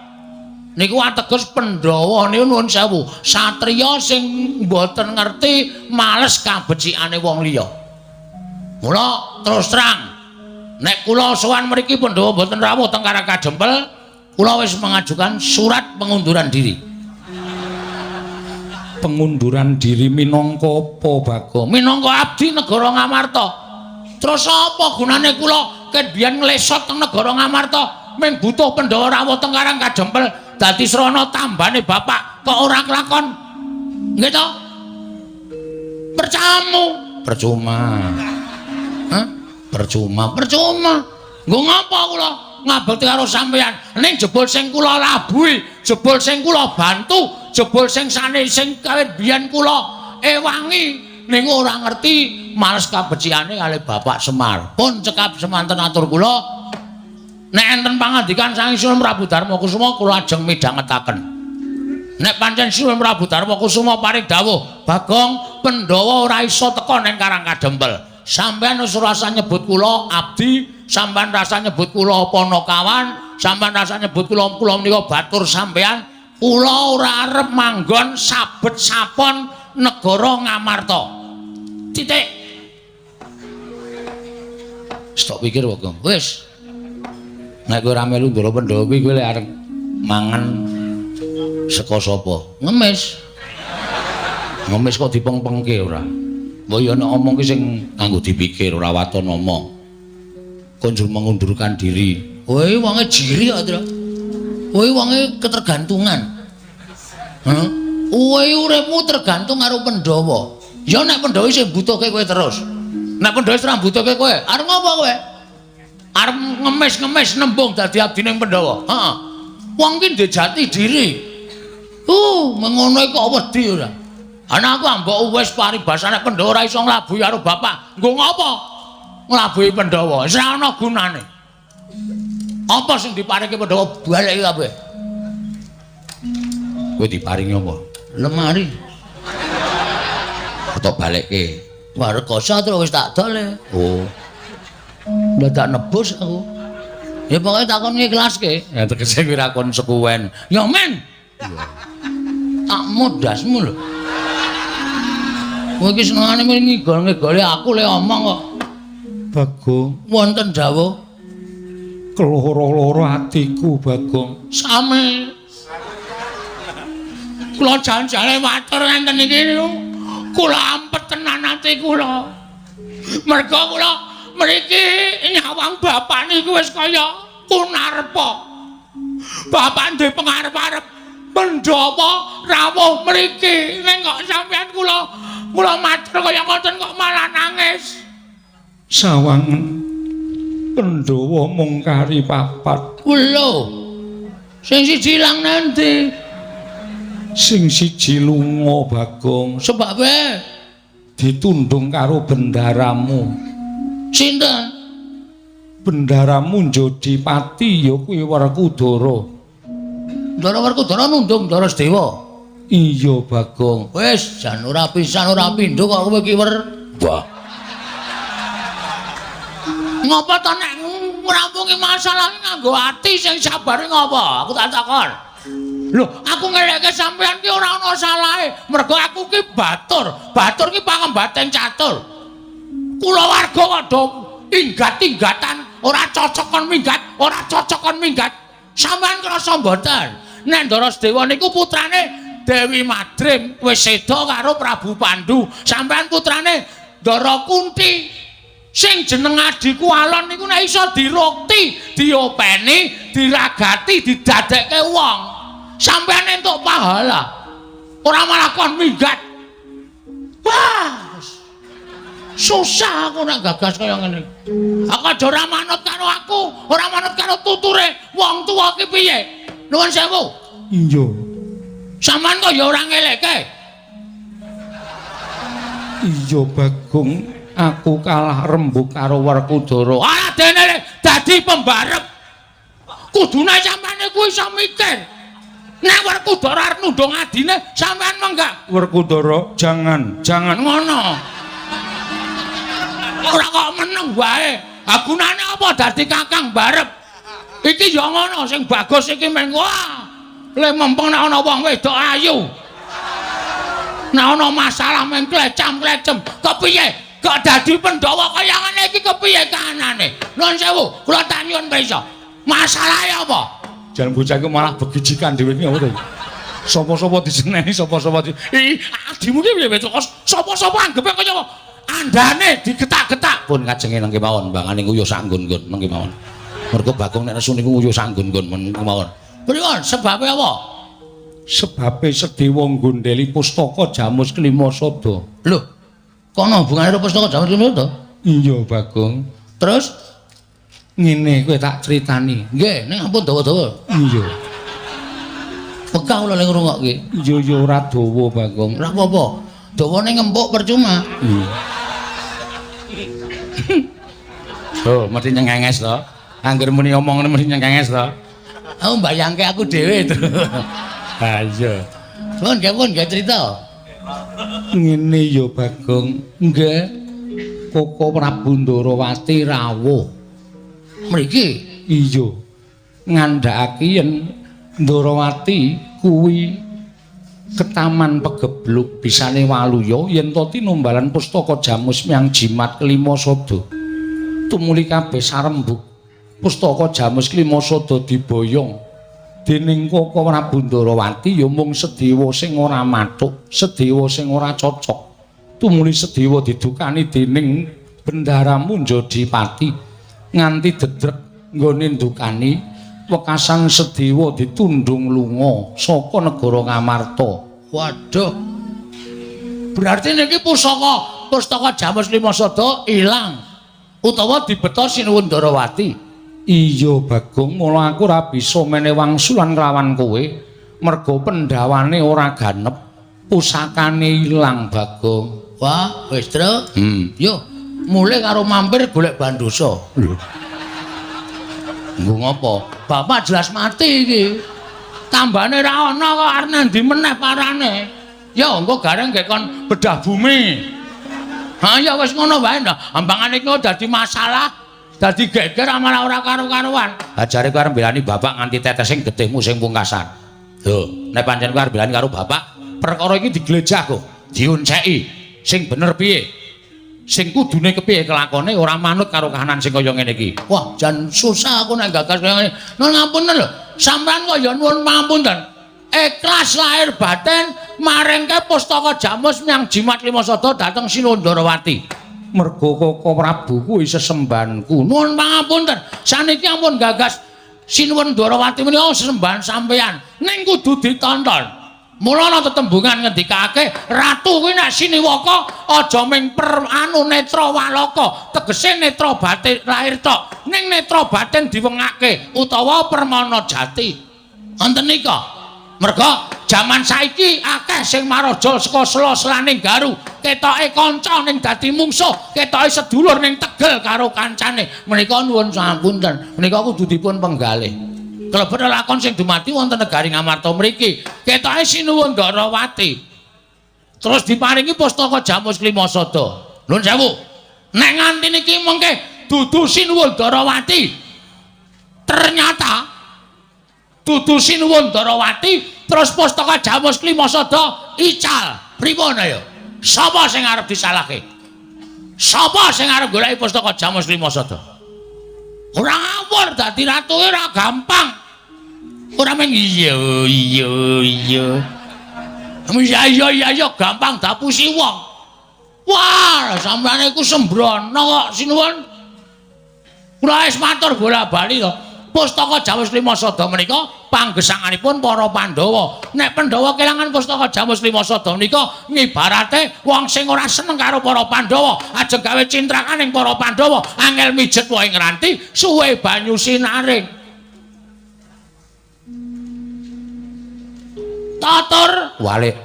Niku ateges Pandhawa niku nuwun sewu, satriya sing mboten ngerti males kabecikane wong liya. Mula terus terang nek kula sowan mriki Pandhawa mboten rawuh teng Karang Kadempel, kula wis mengajukan surat pengunduran diri. Pengunduran diri minangka apa, Bagong? Minangka abdi negara Ngamarta. Terus apa gunane kula ket biyen nglesot teng negara Ngamarta mung butuh Pandhawa rawuh teng Karang Kadempel dadi srana tambane bapak kok ora kelakon? Nggih to? Percamu, percuma. Hah? Percuma, percuma. Nggo ngapa kula ngabekti karo sampeyan? Ning jebul sing kula labuhi, jebul sing kula bantu, jebul sing sane sing kawit biyen kula ewangi ning ora ngerti males kabecikane kalih Bapak Semar. Pun cekap semanten atur kula. Nek enten pangandikan saking Sinuwun Prabu Darma Kusuma kula ajeng midhangetaken. Nek pancen Sinuwun Prabu Darma Kusuma paring dawuh, Bagong, Pandhawa ora iso teka ning Karang Kadempel. Sampeyan wis ora usah nyebut kula abdi, sampeyan rasa nyebut kula panakawan, sampeyan rasa nyebut kula kula menika batur sampeyan. Kula ora arep manggon sabet sapon negara Ngamarta. Titik. Stop pikir, Bagong. Wis. Nek kowe ora melu Ndara Pandhawa kuwi kowe lek arep mangan saka sapa? Ngemis. Ngemis kok dipengpengke ora? Mbok ya nek omong ki sing nganggo dipikir ora waton omong. Konjur mengundurkan diri. Kowe wonge jiri kok, Tru. Kowe wonge ketergantungan. Hah? Kowe uripmu tergantung karo Pandhawa. Ya nek Pandhawa isih mbutuhke kowe terus. Nek Pandhawa wis ora mbutuhke kowe, arep ngopo kowe? Arep ngemis-ngemis nembung dadi abdining Pandhawa. Heeh. Wong ki ndek jati diri. Mengono kok wedi ora. Ana aku ambok wis paribasane Pandhawa ora iso nglabuhi karo bapak. Nggo ngopo? Nglabuhi Pandhawa. Wis ora ana gunane. Apa sing diparingi Pandhawa baleki kabeh? Kowe diparingi apa? Lemari. Tok balekke. Wah, rekoso terus wis tak dol. Oh. Dadak nebus aku. Ya pokoke takon ngiklaske. Ya tegese kuwi ra konsekuen. Ya men. Tak modasmu lho. Kowe iki senengane ngigol-ngigoli aku le omong kok. Bagong, wonten dawuh. Keloro-loro atiku, Bagong. Sami. Kula janjane matur ngenten iki niku. Kula ampet tenan ati kula. Merga kula mriki nyawang bapak niku wis kaya kunarpa. Bapak duwe pengarep-arep Pandhawa rawuh mriki. Ning kok sampeyan kula kula matur kaya ngoten kok malah nangis. Sawangen Pandhawa mung kari papat. Lho. Sing siji ilang nanti? Sing siji lunga, Bagong. Sebabe ditundung karo bendaramu. Sinten? Bendaramu Jodipati ya kuwi Werkudara. Ndara Werkudara nundung Ndara Sedewa. Iya, Bagong. Wis jan ora pisan ora pindho kok kowe iki wer. Wah. Ngopo to nek ngrampungi masalah nganggo ati sing sabare ngopo? Aku tak takon. Lho, aku ngeleke sampeyan ki ora ana salahe. Mergo aku ki batur. Batur ki pangembating catur. Kulawarga kok do inggat-inggatan, ora cocok kon minggat, ora cocok kon minggat. Sampeyan krasa mboten? Nek Ndara Sedewa niku putrane Dewi Madrim wis seda karo Prabu Pandu. Sampeyan putrane Ndara Kunti. Sing jeneng adhiku Alon niku nek iso dirukti, diopeni, diragati, didadekke wong. Sampeyan entuk pahala. Ora malah kon minggat. Wah. Susah aku nek gagas kaya ngene. Aku aja ora manut karo aku, ora manut karo tuture wong tuwa ki piye? Nuwun sewu. Iya. Sampeyan kok ya ora ngeleke. Iya Bagong, aku kalah rembug karo Werkudara. Ora dene dadi pembarep. Kudune sampeyan iku iso mikir. Nek Werkudara arep nundung adine, sampeyan menggak. Werkudara, jangan, jangan ngono. Ora kok meneng wae. Ha gunane apa dadi kakang barep? Iki ya ngono sing bagus iki meng wah. Le mempeng nek ana wong wedok ayu. Nek ana masalah meng klecam-klecem, kepiye? Kok dadi Pandhawa kaya ngene iki kepiye kahanane? Nuwun sewu, kula tak nyuwun pirsa. Masalahe apa? Jan bocah iku malah begijikan dhewe iki apa to? Sapa-sapa diseneni, sapa-sapa di Ih, adimu ki piye kok sapa-sapa anggepe kaya apa? Andane digetak-getak. Pun kajenge nang kemawon, bangane nguyuh sak nggon-nggon nang kemawon. Mergo Bagong nek nesu niku nguyuh sak nggon-nggon men kemawon. Pripun sebabe apa? Sebabe Sedewa nggondheli pustaka Jamus Klima Sada. Lho, kono hubungane karo pustaka Jamus Klima Sada? Iya, Bagong. Terus ngene kowe tak critani. Nggih, ning ampun dawa-dawa. Iya. Pegah kula ning ngrungokke. Iya ya ora dawa, Bagong. Ora apa-apa. Dawane ngempuk percuma. Iya. Oh, mesti nyengenges to. Angger muni omongane mesti nyengenges to. Aku mbayangke aku dhewe to. Ha iya. Pun nggih pun nggih cerita. Ngene ya, Bagong. Nggih. Koko Prabu Ndarawati rawuh. Mriki? Iya. Ngandhakake yen Ndarawati kuwi ketaman pegebluk bisane waluya yen to tinumbalan pustaka Jamus miyang Jimat Kelima Sada. Tumuli kabeh sarembug pustaka Jamus Kelima Sada diboyong dening Koko Prabu Ndarawati ya mung Sedewa sing ora mathuk, Sedewa sing ora cocok. Tumuli Sedewa didukani dening Bendara Munjadipati nganti dedrek nggone ndukani wekasan Sedewa ditundung lunga saka negara Ngamarta. Waduh. Berarti niki pustaka Jamus Lima Sada ilang utawa dibeta Sinuwun Ndarawati. Iya Bagong, mula aku ora bisa mene wangsulan kelawan kowe mergo pendhawane ora ganep, pusakane ilang Bagong. Wah, wis, Tru. Yo, mulih karo mampir golek bandosa. Lho. Nggo ngopo? Bapak jelas mati iki. Tambane ra ana kok arep nandi meneh parane. Ya engko gareng nggih kon bedah bumi. Ha ya wis ngono wae ndah. Ambangane iki dadi masalah, dadi geger malah ora karu-karuan. Ha jare kowe arep mbelani bapak nganti tetesing getihmu sing pungkasan. Lho, nek pancen kowe arep mbelani karo bapak, perkara iki diglejah kok, dionceki. Sing bener piye? Sing kudune kepiye kelakone ora manut karo kahanan sing kaya ngene iki. Wah, jan susah aku nek gagas kaya ngene. Nuwun ngapunten lho. Sampeyan kok ya nuwun pangapunten. Ikhlas lahir batin maringke pustaka Jamus miyang Jimat Lima Sada dhateng Sinuwun Ndarawati. Mergo Koko Prabu kuwi sesembahanku. Nuwun pangapunten. Saniki ampun gagas Sinuwun Ndarawati menika sesembahan sampeyan. Ning kudu ditonton. Mula ana tetembungan ngendikake ratu kuwi nek siniwaka aja ming per anu netra walaka, tegese netra batin lahir tok, ning netra batin diwengake utawa permana jati. Wonten nika. Merga jaman saiki akeh sing maraja saka sela-selaning garu, ketoke kanca ning dadi mungsuh, ketoke sedulur ning tegel karo kancane. Menika nuwun sapunten, menika kudu dipun penggalih. Klebet lakon sing dumadi wonten negari Ngamarta mriki. Ketoke Sinuwun Ndarawati. Terus diparingi pustaka Jamus Klima Sada. Nuwun sewu. Nek nganti niki mengke dudu Sinuwun Ndarawati. Ternyata dudu Sinuwun Ndarawati terus pustaka Jamus Klima Sada ical. Pripun ayo? Sapa sing arep disalahke? Sapa sing arep goleki pustaka Jamus Klima Sada? Ora ngawur dadi ratu ora gampang. Ora mung iya iya iya. Iya iya iya iya gampang dapusi wong. Wah, sampeyan iku sembrono kok sinuwun. Kula wis matur bola-bali to. Pustaka Jamus Lima Sada menika panggesanganipun para Pandhawa. Nek Pandhawa kelangan pustaka Jamus Lima Sada menika ngibarate wong sing ora seneng karo para Pandhawa, ajeng gawe cintrakan ing para Pandhawa, angel mijet wae ngranti, suwe banyu sinaring. Turta tur. Kualik.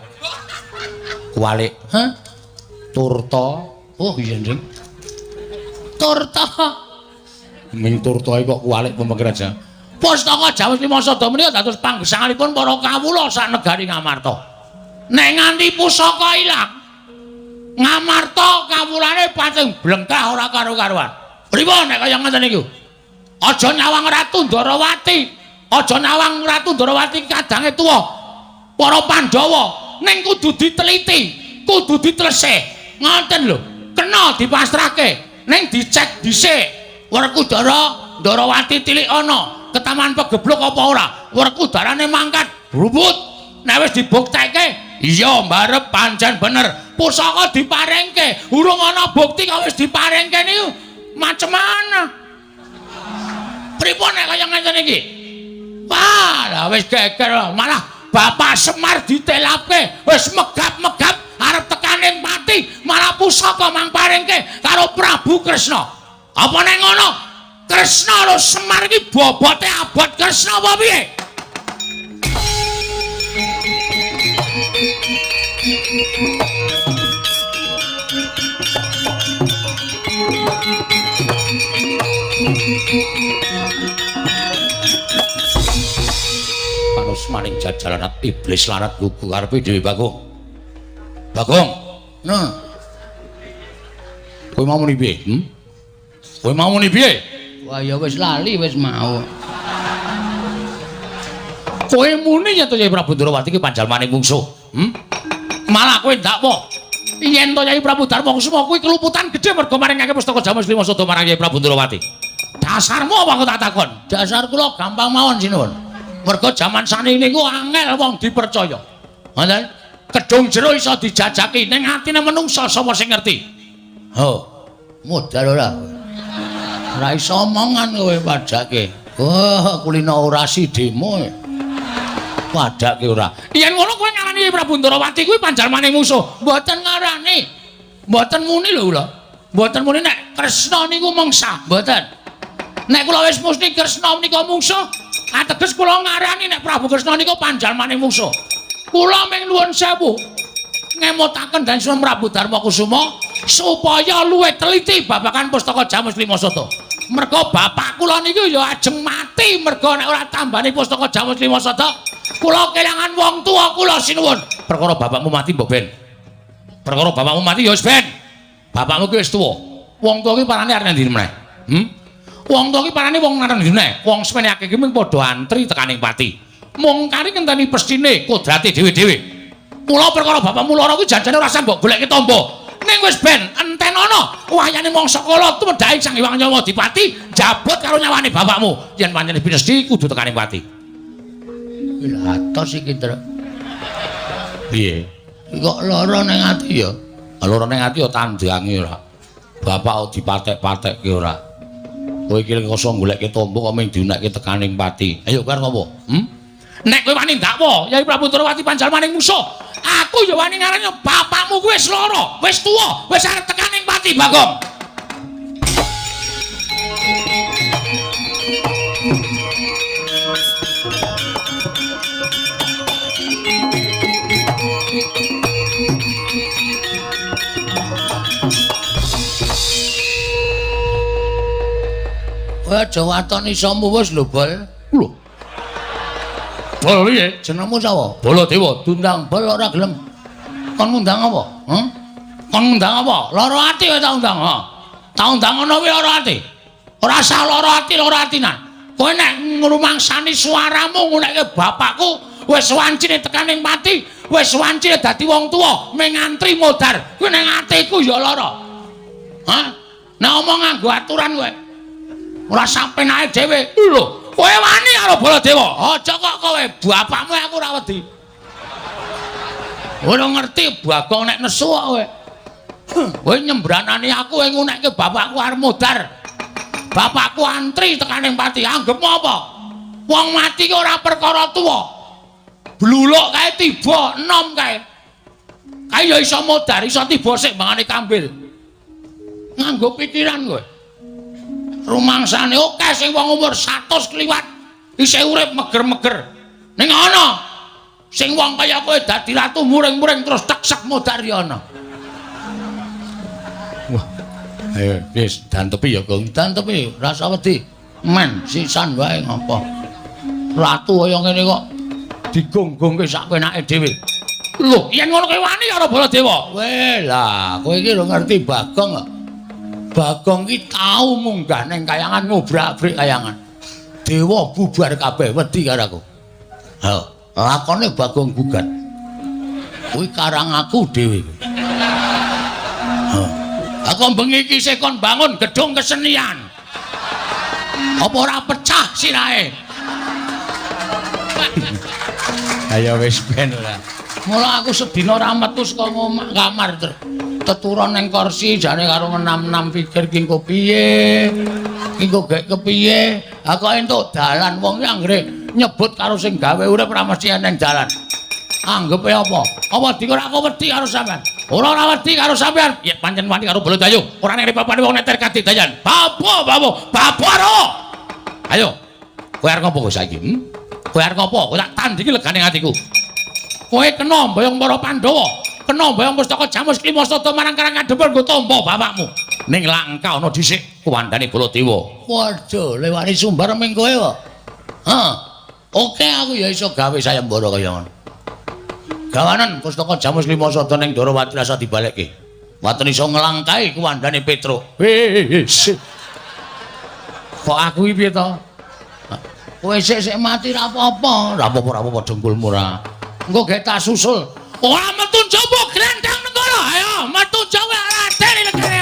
Kualik. Hah? Turta. Oh iya, Ndring. Turta. Ming turta kok kualik pemikiran aja. Pustaka Jamus Lima Sada menika dados panggesanganipun para kawula sak negari Ngamarta. Nek nganti pusaka ilang, Ngamarta kawulane pating blengkah ora karo-karuan. Pripun nek kaya ngoten niku? Aja nyawang Ratu Ndarawati, aja nyawang Ratu Ndarawati kadange tuwa. Para Pandhawa ning kudu diteliti, kudu ditelesih. Ngoten lho. Kena dipasrahke, ning dicek dhisik. Werkudara Ndarawati tilik ana ketaman pegebluk apa ora? Werkudarane mangkat brubut. Nek wis dibuktekke, iya mbarep pancen bener. Pusaka diparingke, urung ana bukti kok wis diparingke niku macem mana? Pripun nek kaya ngene iki? Wah, lah wis geger malah Bapak Semar ditelapke, wis megap-megap arep tekaning pati, malah pusaka mang paringke karo Prabu Kresna. Apa nek ngono? Kresna karo Semar iki bobote abot Kresna apa piye? Panus maning jajalanat iblis lanat gugu karepe dhewe Bagong. Bagong. Nah. Kowe mau muni piye? Hmm? Kowe mau muni piye? Wah ya wis lali wis mau. Kowe muni yen to Kyai Prabu Ndrawati ki panjalmaning mungsuh. Hmm? Malah kowe ndakwa yen to Kyai Prabu Darma Kusuma kuwi keluputan gedhe mergo maringake pustaka Jamus Lima Sada marang Kyai Prabu Ndrawati. Dasarmu apa aku tak takon? Dasar kula gampang mawon sinuwun. Mergo jaman saniki niku angel wong dipercaya. Ngoten? Kedung jero iso dijajaki ning atine menungsa sapa sing ngerti? Ho. Modal ora. Ora iso omongan kowe padake. Oh, kulino orasi demo. Padake ora. Yen ngono kowe ngarani Prabu Ndrawati kuwi panjalmaning musuh. Mboten ngarani. Mboten muni lho kula. Mboten muni nek Kresna niku mungsa, mboten. Nek kula wis mesti Kresna menika mungsuh, ateges kula ngarani nek Prabu Kresna niku panjalmaning mungsuh. Kula ming nuwun sewu ngemutaken dan Sunan Prabu Darma Kusuma supaya luwih teliti babagan pustaka Jamus Lima Sada. Mergo bapak kula niku ya ajeng mati mergo nek ora tambani pustaka Jamus Lima Sada, kula kelangan wong tuwa kula sinuwun. Perkara bapakmu mati mbok ben. Perkara bapakmu mati ya wis ben. Bapakmu ki wis tuwa. Wong tuwa ki parane arep ngendi meneh? Hmm? Wong tuwa ki parane wong arep ngendi meneh? Wong semene akeh ki mung padha antri tekaning pati. Mung kari ngenteni pestine kodrate dhewe-dhewe. Mula perkara bapakmu lara kuwi janjane ora usah mbok goleki tamba. Ning wis ben enten ana wayane mangsa kala tumedhake Sang Hyang Nyawa Dipati njabut karo nyawane bapakmu. Yen pancen pinesti kudu tekaning pati. Lha atos iki, Tru. Piye? Kok lara ning ati ya? Lara ning ati ya tandange ora. Bapak dipatek-patekke ora. Kowe iki kosong goleke tamba kok mung diunekke tekaning pati. Ayo karo apa? Hmm? Nek kowe wani ndakwa Yai Prabu Ndrawati panjalmaning musuh, aku ya wani ngarani bapakmu kuwi wis lara, wis tuwa, wis arep tekaning pati, Bagong. Kowe aja waton isomu wis lho, Bol. Lho. Bol piye? Jenengmu sapa? Baladewa. Diundang Bol ora gelem. Kon ngundang apa? Heh? Kon ngundang apa? Lara ati kowe tak undang, ha. Tak undang ngono kuwi lara ati. Ora usah lara ati, lara atinan. Kowe nek ngrumangsani suaramu ngunekke bapakku wis wancine tekaning pati, wis wancine dadi wong tuwa, mung ngantri modar. Kuwi ning atiku ya lara. Hah? Nek omong nganggo aturan kowe. Ora sampenake dhewe. Lho, kowe wani karo Baladewa. Aja kok kowe bapakmu aku ora wedi. Ora ngerti Bagong nek nesu kok kowe. Kowe nyembranani aku kowe ngunekke bapakku arep modar. Bapakku antri tekaning pati. Anggepmu apa? Wong mati ki ora perkara tuwa. Bluluk kae tiba enom kae. Kae ya iso modar, iso tiba sik mangane kambil. Nganggo pikiran kowe. Rumangsane akeh sing wong umur 100 kliwat isih urip meger-meger. Ning ana Sing wong kaya kowe dadi ratu muring-muring terus teksek Modaryana. Wah. Ayo wis dantepi ya, Gong. Dantepi, rasa wedi. Men sisan wae ngopo. Ratu kaya ngene kok digonggongke sak penake dhewe. Lho, yen ngono kowe wani karo Baladewa. Weh, lah kowe iki lho ngerti Bagong kok. Bagong iki tau munggah ning kayangan ngobrak-abrik kayangan. Dewa bubar kabeh wedi karo aku. Ha, lakone Bagong gugat. Kuwi karang aku dhewe. Ha. Aku bengi iki isih kon bangun gedung kesenian. Apa ora pecah sirahe? Ayo wis ben ora. Mula aku sedina ora metu saka omah kamar teturon ning kursi jane karo ngenam-enam pikir ki engko piye. Ki engko gek kepiye. Ha kok entuk dalan wong ki anggere nyebut karo sing gawe urip ora mesti eneng dalan. Anggepe apa? Apa dikira aku wedi karo sampean? Ora ora wedi karo sampean. Ya pancen wani karo Baladewa. Ora ning papane wong neter kadidayan. Babo, babo, babo ro. Ayo. Kowe arep ngopo saiki? Kowe arep ngopo? Kowe tak tandingi legane atiku. Kowe kena mboyong para Pandhawa, kena mboyong pustaka Jamus Klima Sada marang Karang Kadempel nggo tampa bapakmu. Ning langka ana dhisik kuwandane Baladewa. Waduh, lewani sumbar ming kowe kok. Ha. Oke aku ya iso gawe sayembara kaya ngono. Gawanen pustaka Jamus Klima Sada ning Ndorowati rasa dibalekke. Waten iso nglangkai kuwandane Petruk. Wis. Kok aku iki piye to? Kowe sik-sik mati ra apa-apa. Ra apa-apa, ra apa-apa dengkulmu ora. Engko gek tak susul. Ora metu njaba grandang negara. Ayo metu jawa Raden legane.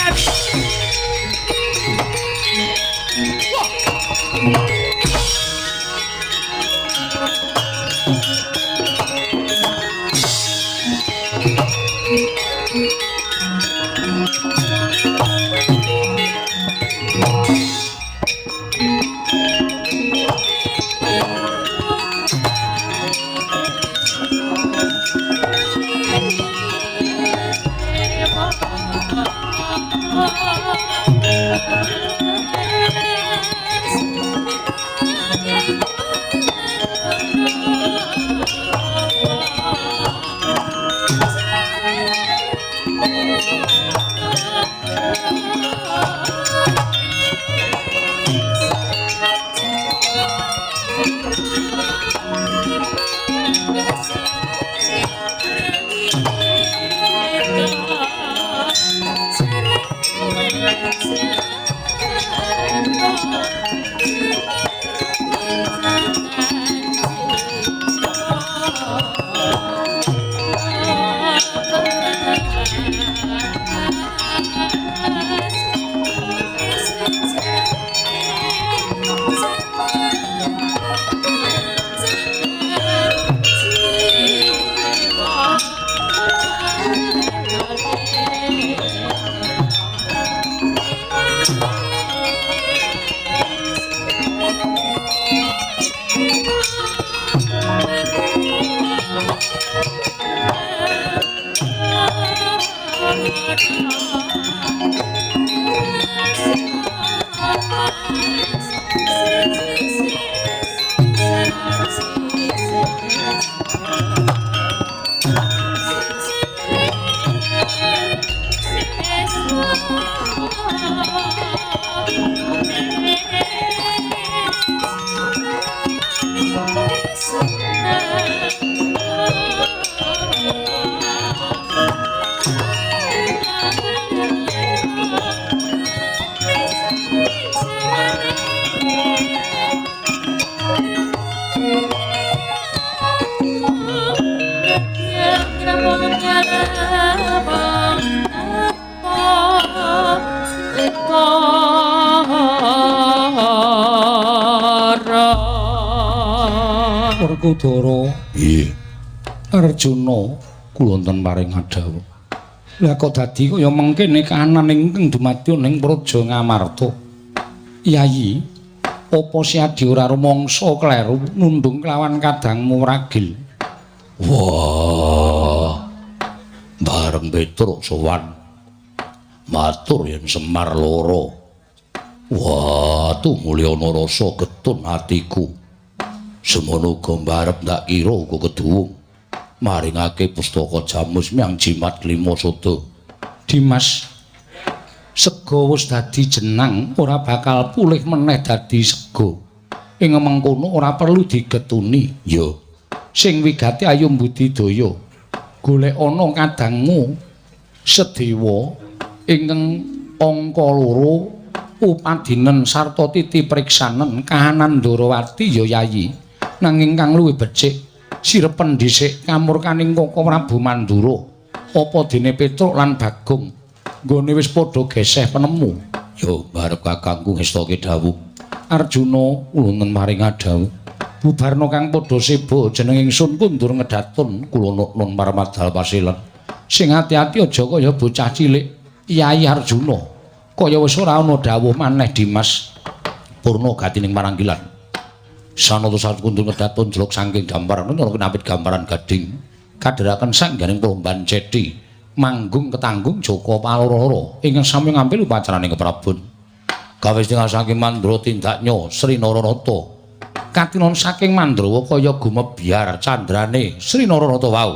Werkudara. Nggih. Arjuna kula wonten paring adhawuh. Lah kok dadi kaya mengkene kahanan ingkang dumadi ning Praja Ngamarta. Yayi, apa Siadi ora rumangsa kleru nundung kelawan kadangmu ragil? Wah. Bareng Petruk sowan matur yen Semar loro. Wah, tumulyana rasa getun atiku. Semono uga mbarep ndak kira uga keduwung. Maringake pustaka Jamus miang jimat lima sada. Dimas, sega wis dadi jenang ora bakal pulih meneh dadi sega. Ing mengkono ora perlu digetuni. Ya. Sing wigati ayo mbudidaya. Golek ana kadangmu Sedewa ingkang angka 2 upadinen sarta titi priksanen kahanan Ndorowati ya Yayi. Nanging kang luwih becik sirepen dhisik kamurkaning Koko Prabu Mandura. Apa dene Petruk lan Bagong nggone wis padha geseh penemu. Ya barep kakangku ngestoke dawuh. Arjuna ulunten maring adhawuh. Bubarna kang padha seba jeneng ingsun kundur ngedatun kula nun marmadal pasilen. Sing ati-ati aja kaya bocah cilik. Yayi Arjuna kaya wis ora ana dawuh maneh Dimas. Purna gatining maranggilan. Sanata sakundur ngedatun jeluk saking gamparan nara kinapit gambaran gading. Kadheraken sangganing plomban ceti manggung ketanggung Joko Paloro ingkang sami ngambil upacaraning keprabon. Gawe setengah saking Mandra tindaknya Sri Naranata. Katinon saking Mandrawa kaya gumebyar candrane Sri Naranata wau.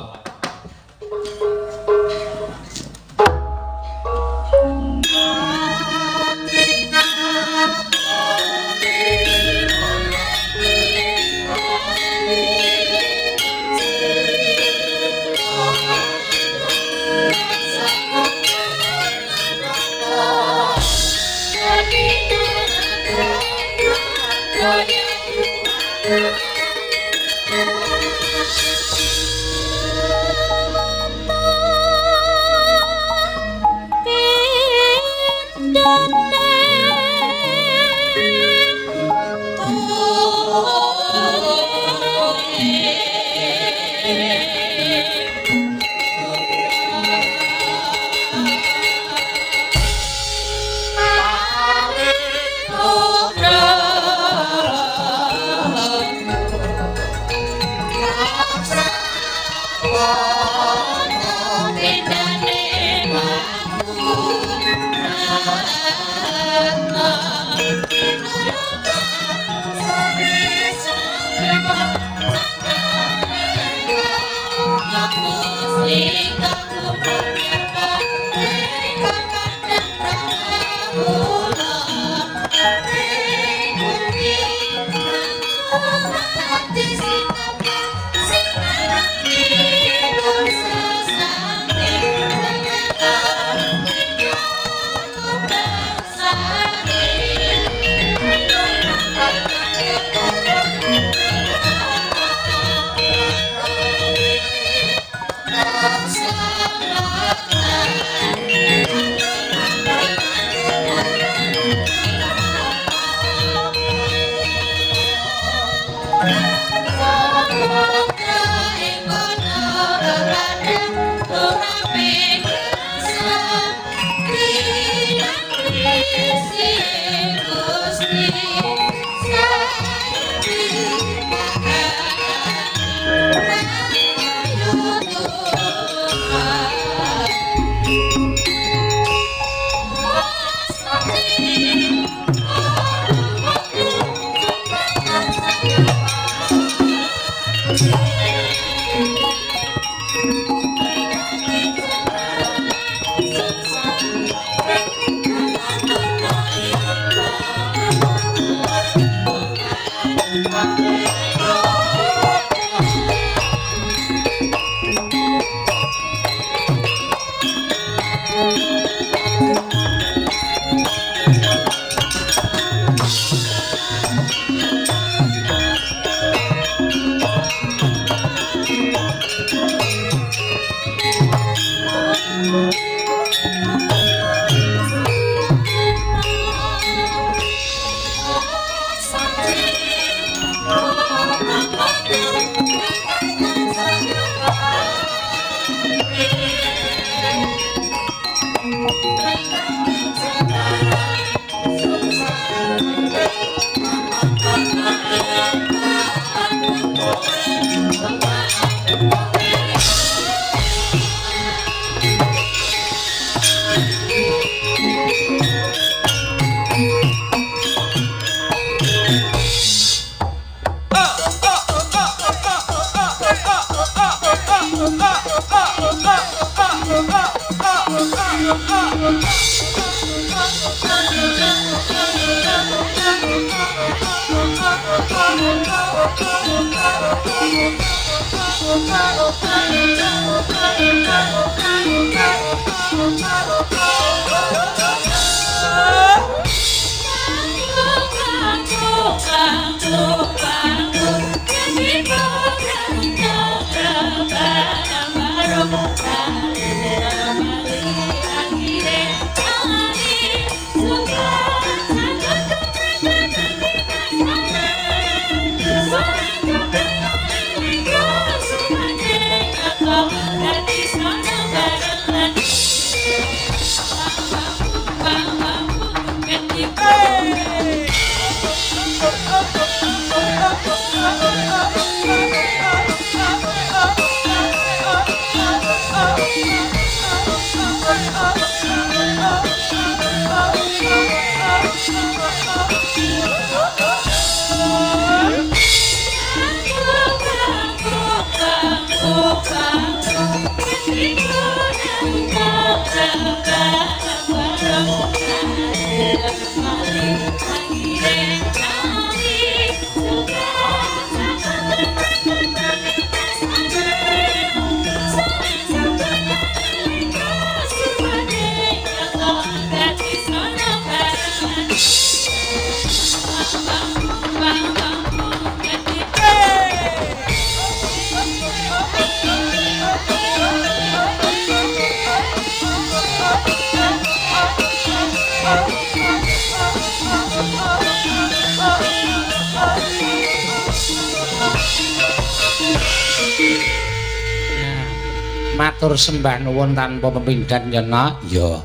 Matur sembah nuwun tanpa pepindhan ya, Nak. Ya.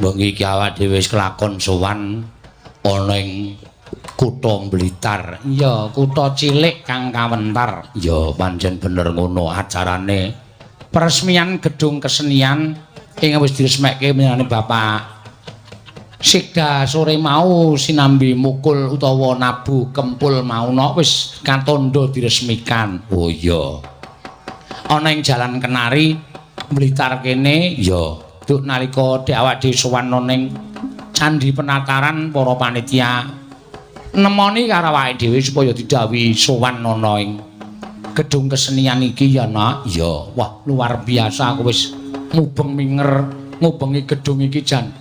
Wengi iki awak dhewe wis kelakon sowan ana ing kutha Blitar. Ya, kutha cilik kang kawentar. Ya, pancen bener ngono acarane. Peresmian gedung kesenian ing wis diresmekke menyane Bapak Sikda sore mau sinambi mukul utawa nabu kempul mau nok wis katondo diresmikan. Oh iya. Ana ing Jalan Kenari Blitar kene ya. Duk nalika dhek awak dhewe sowan ning Candi Penataran para panitia nemoni karo awake dhewe supaya didhawuhi sowan ana ing gedung kesenian iki ya, Nak. Ya. Wah, luar biasa aku wis mubeng minger ngubengi gedung iki jan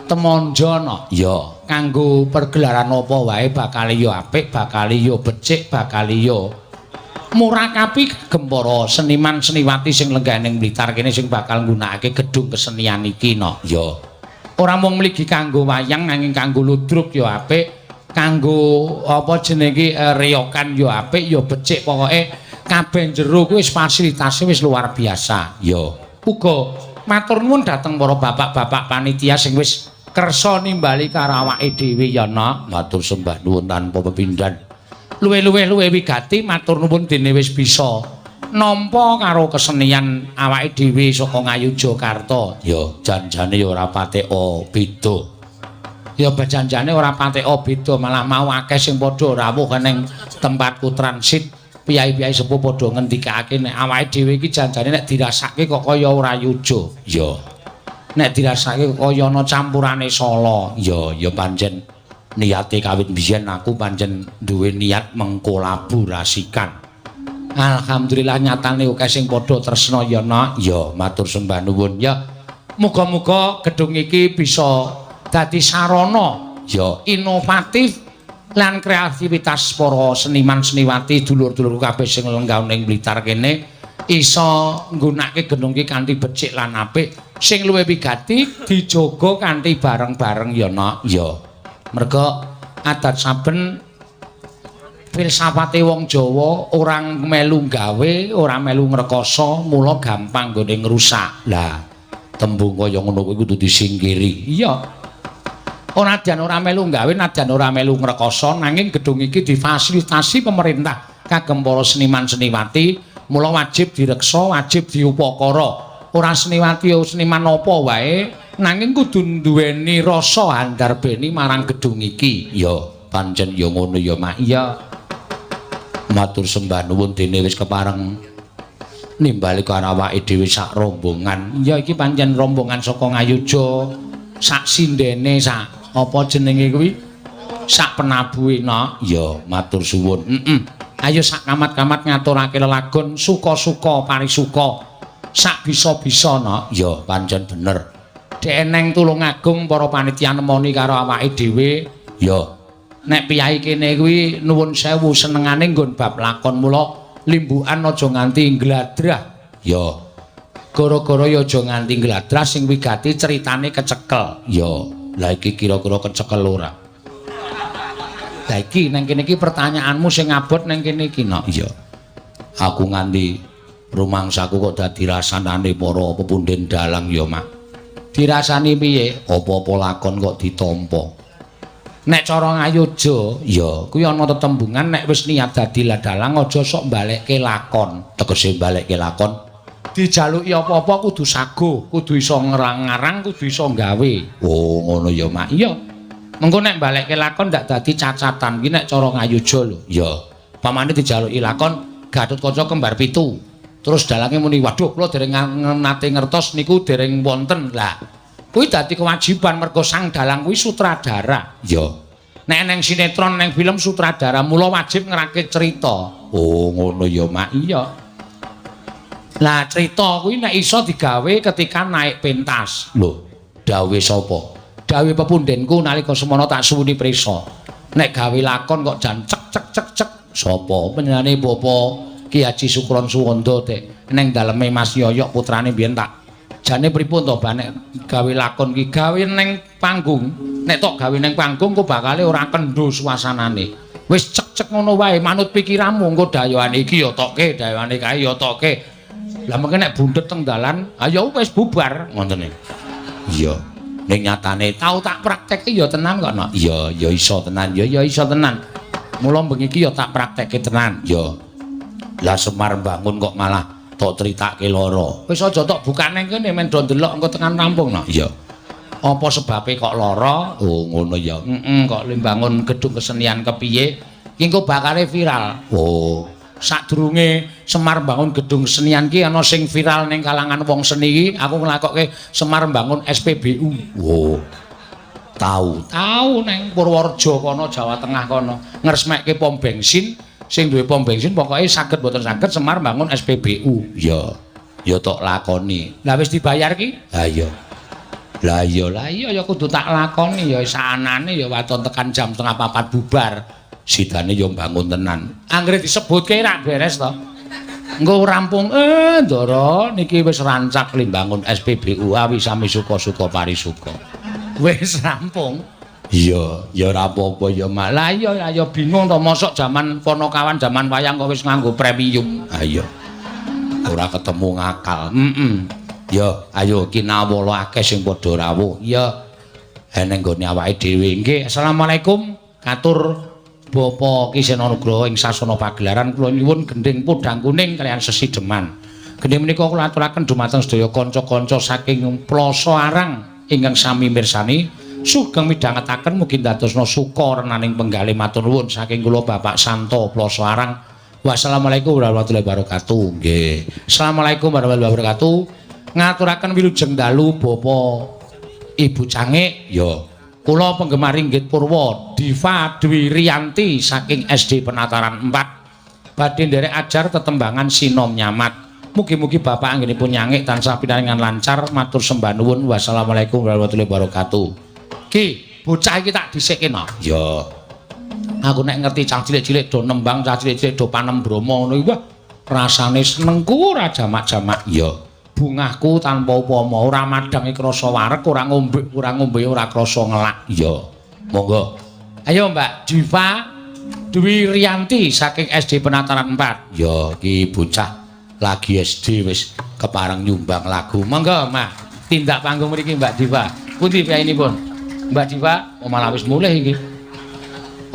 temonjo, no. Ya. Kanggo pergelaran apa wae bakal ya apik, bakal ya becik, bakal ya murakapi gempara seniman seniwati sing lenggah ning Blitar kene sing bakal nggunakake gedung kesenian iki, no. Ya. Ora mung mligi kanggo wayang nanging kanggo ludruk ya apik, kanggo apa jenenge iki reyokan ya apik, ya becik, pokoke kabeh jero kuwi wis fasilitase wis luar biasa. Ya. Uga matur nuwun dhateng para bapak-bapak panitia sing wis kersa nimbali karo awake dhewe ya, Nak. Matur sembah nuwun tanpa pepindhan. Luwe-luwe wigati matur nuwun dene wis bisa nampa karo kesenian awake dhewe saka Ngayogyakarta. Ya, janjane ya ora pateka beda. Ya janjane ora pateka beda, malah mau akeh sing padha rawuh ning tempatku transit. Piyai-piyai sepuh padha ngendikake nek awake dhewe iki janjane nek dirasake kok kaya ora yuja. Ya. Nek dirasake kaya ana campurane Solo. Ya, ya pancen niate kawit biyen aku pancen duwe niat mengkolaborasikan. Alhamdulillah nyatane akeh sing padha tresna ya, Nak. Ya, matur sembah nuwun. Ya. Muga-muga gedung iki bisa dadi sarana ya inovatif lan kreativitas para seniman seniwati dulur-dulurku kabeh sing lenggah ning Blitar kene iso nggunakake gedung iki kanthi becik lan apik, sing luwih wigati dijaga kanthi bareng-bareng ya, Nak. Ya. Merga adat saben filsafate wong Jawa orang melu gawe, ora melu ngrekoso, mula gampang nggone ngrusak. Lah, tembung kaya ngono kuwi kudu disingkiri. Iya. Ora jan ora melu gawe, najan ora melu ngrekoso, nanging gedung iki difasilitasi pemerintah kagem para seniman seniwati, mula wajib direksa, wajib diupakara. Ora seniwati seniman apa wae, nanging kudu nduweni rasa handarbeni marang gedung iki. Ya, pancen ya ngono ya, Mak. Iya. Matur sembah nuwun dene wis kepareng Nimbali karo awake dhewe sak rombongan. Ya iki pancen rombongan saka Ngayogya, sak sindene sak apa jenenge kuwi? Sak penabuhe, Nok. Ya, matur suwun. Heeh. Ayo sak kamat-kamat ngaturake lelagon suka-suka parisuka. Sak bisa-bisa, Nok. Ya, pancen bener. Dek eneng Tulungagung para panitia nemoni karo awake dhewe. Ya. Nek piyai kene kuwi nuwun sewu senengane nggon bab lakon, mula limbukan aja nganti ngladrah. Ya. Gara-gara ya aja nganti ngladrah sing wigati ceritane kecekel. Ya. Lah iki kira-kira kecekel ora? Lah iki nang kene iki pertanyaanmu sing abot nang kene iki, Nok. Iya. Aku nganti rumangsaku kok dadi rasanane para pepunden dalang ya, Mak. Dirasani piye? Apa-apa lakon kok ditampa. Nek cara Ngayogya, ya kuwi ana tetembungan nek wis niat dadi dalang aja sok balekke lakon. Tegese balekke lakon? Dijaluki apa-apa kudu sago, kudu iso ngerang-ngarang, kudu iso gawe. Oh, ngono ya, Mak. Iya. Mengko nek balekke lakon ndak dadi cacatan. Ki nek cara Ngayogya lho. Ya. Pamane dijaluki lakon Gatotkaca kembar 7. Terus dalange muni, "Waduh, kula dereng nate ngertos niku dereng wonten." Lah, kuwi dadi kewajiban mergo sang dalang kuwi sutradara. Ya. Nek neng sinetron, neng film sutradara mula wajib ngerakit cerita. Oh, ngono ya, Mak. Iya. Lah, cerita kuwi nek iso digawe ketika naik pentas. Lho, dawuhe sapa? Dawuhe pepundenku nalika semono tak suwuni prisa. Nek gawe lakon kok jan cek cek cek cek. Sapa? Panjenengane Bapak Ki Haji Sukron Suwanda tek neng daleme Mas Yoyok putrane biyen tak jane pripun to Bah nek gawe lakon ki gawe neng panggung. Nek tok gawe neng panggung kok bakale ora kendho suasanane. Wis cek-cek ngono wae manut pikiranmu, engko dayohane iki ya tokke, dayohane kae ya tokke. Lah mengke nek bundet teng dalan, ayo wis bubar ngontene. Iya. Ning nyatane tau tak praktekke ya tenan kok, Nok. Iya, ya iso tenan, ya ya iso tenan. Mula bengi iki ya tak praktekke tenan. Ya. Lah Semar bangun kok malah tok critake lara. Wis aja tok bukane kene men do ndelok engko tekan rampung, Nok. Iya. Apa sebabe kok lara? Oh, ngono ya. Heeh, kok limbangun gedung kesenian kepiye? Ki engko bakale viral. Oh, sadurunge Semar bangun gedung kesenian ki ana sing viral ning kalangan wong seni iki, aku nglakokke Semar bangun SPBU. Oh. Tahu. Tahu neng Purworejo kono, Jawa Tengah kono. Ngresmekke pom bensin, sing duwe pom bensin pokoke saged mboten saged Semar bangun SPBU. Ya. Ya tok lakoni. Lah wis dibayar ki? Ha iya. Lah iya, lah iya ya kudu tak lakoni ya saanane ya waton tekan jam 3:30 bubar. Sidane ya bangun tenan. Anggere disebutke rak beres to. Engko rampung Ndara niki wis rancak limbangun SPBU awi sami suka-suka parisuka. Wis rampung. Iya, ya ora apa-apa ya, Mak. Lah iya ya bingung to mosok jaman ponokawan jaman wayang kok wis nganggo premium. Ha iya. Ora ketemu ngakal. Heeh. Ya, ayo kinawala akeh sing padha rawuh. Ya. Eneng nggone awake dhewe. Nggih, assalamualaikum. Katur Bapak Ki Seno Nugroho ing sasana pagelaran kula nyuwun gendhing podhang kuning kaliyan sesideman. Gendhing menika kula aturaken dumateng sedaya kanca-kanca saking Plaza Arang ingkang sami mirsani sugeng midhangetaken mugi ndadosna suka renaning penggalih matur nuwun saking kula Bapak Santo Plaza Arang. Wassalamualaikum warahmatullahi wabarakatuh. Nggih. Assalamualaikum warahmatullahi wabarakatuh. Ngaturaken wilujeng dalu Bapak Ibu Cangik. Ya. Kula penggemar Ringgit Purwa Diva Dwi Rianti saking SD Penataran 4 badhe nderek ajar tetembangan sinom nyamat. Mugi-mugi Bapak anggenipun nyangik tansah pinaringan lancar matur sembah nuwun. Wassalamualaikum warahmatullahi wabarakatuh. Ki, bocah iki tak dhisikke no. Ya. Aku nek ngerti cah cilik-cilik do nembang, cah cilik-cilik do panembrama ngono iki wah rasane senengku ora jamak-jamak. Ya. Bungahku tanpa upama, ora madang krasa wareg, ora ngombe ora krasa ngelak. Iya. Monggo. Ayo Mbak Diva Dwi Rianti saking SD Penataran 4. Ya, iki bocah lagi SD wis kepareng nyumbang lagu. Monggo, Mbak. Tindak panggung mriki Mbak Diva. Pundi piyayinipun? Mbak Diva, oh malah wis mulih iki.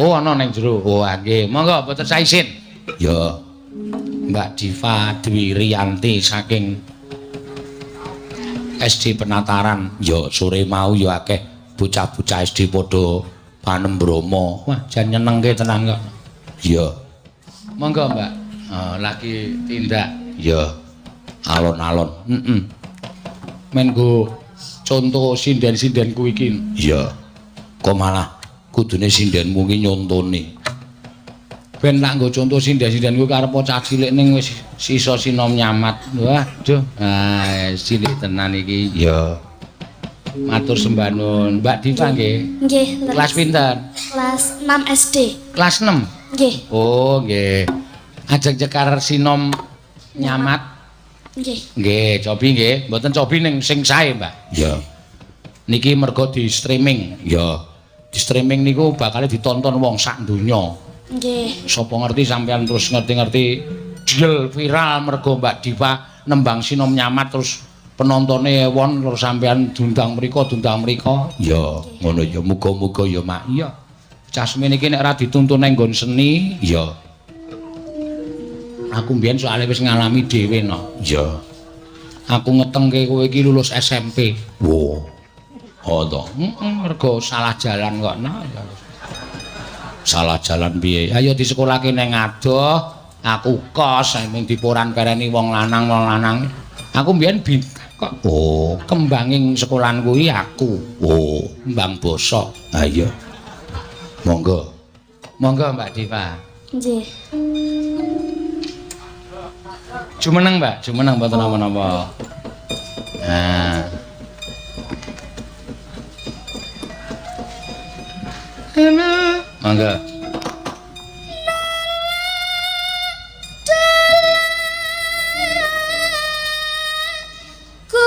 Oh, ana ning jero. Oh, nggih. Monggo boten saisin. Ya. Mbak Diva Dwi Rianti saking SD Penataran. Ya, sore mau ya akeh bocah-bocah SD padha panembrama. Wah, jan nyenengke tenan kok. Ya. Monggo, Mbak. Oh, lagi tindak. Ya. Alon-alon. Heeh. Men go conto sinden-sinden kuwi iki. Iya. Kok malah kudune sindenmu ki nyontone. Ben lak nggo conto sinden-sinden kuwi karep cah cilik ning wis iso sinom nyamat. Waduh, ah cilik tenan iki. Iya. Matur sembah nuwun. Mbak Diva nggih. Nggih, Kelas pinten? Kelas 6 SD. Kelas 6. Nggih. Oh, nggih. Ajeng cekar sinom nyamat. Nggih. Nggih, cobi nggih. Mboten cobi ning sing sae, Mbak. Iya. Niki mergo di streaming. Iya. Di streaming niku bakal ditonton wong sak donya. Nggih. Sapa ngerti sampean terus ngerti-ngerti deal viral mergo Mbak Diva nembang sinom nyamat terus penontone ewon terus sampean diundang mriko diundang mriko. Iya, ngono ya muga-muga ya, Mak. Iya. Cah semene iki nek ora dituntun nang nggon seni, Iya. aku mbiyen soalé wis ngalami dhewe no. Iya. Aku ngetengke kowe iki lulus SMP. Wo. Oh to. Heeh, mergo salah jalan kok no. Salah jalan piye? Ayo disekolahke nang adoh, aku kos mung diporan-pereni wong lanang-wong lanang. Aku mbiyen kok Oh, kembanging sekolahan kuwi aku, oh. kembang basa. Ha iya. Monggo. Monggo Mbak Diva. Nggih. Jumeneng Mbak, jumeneng mboten napa-napa. Nah. Monggo. Ku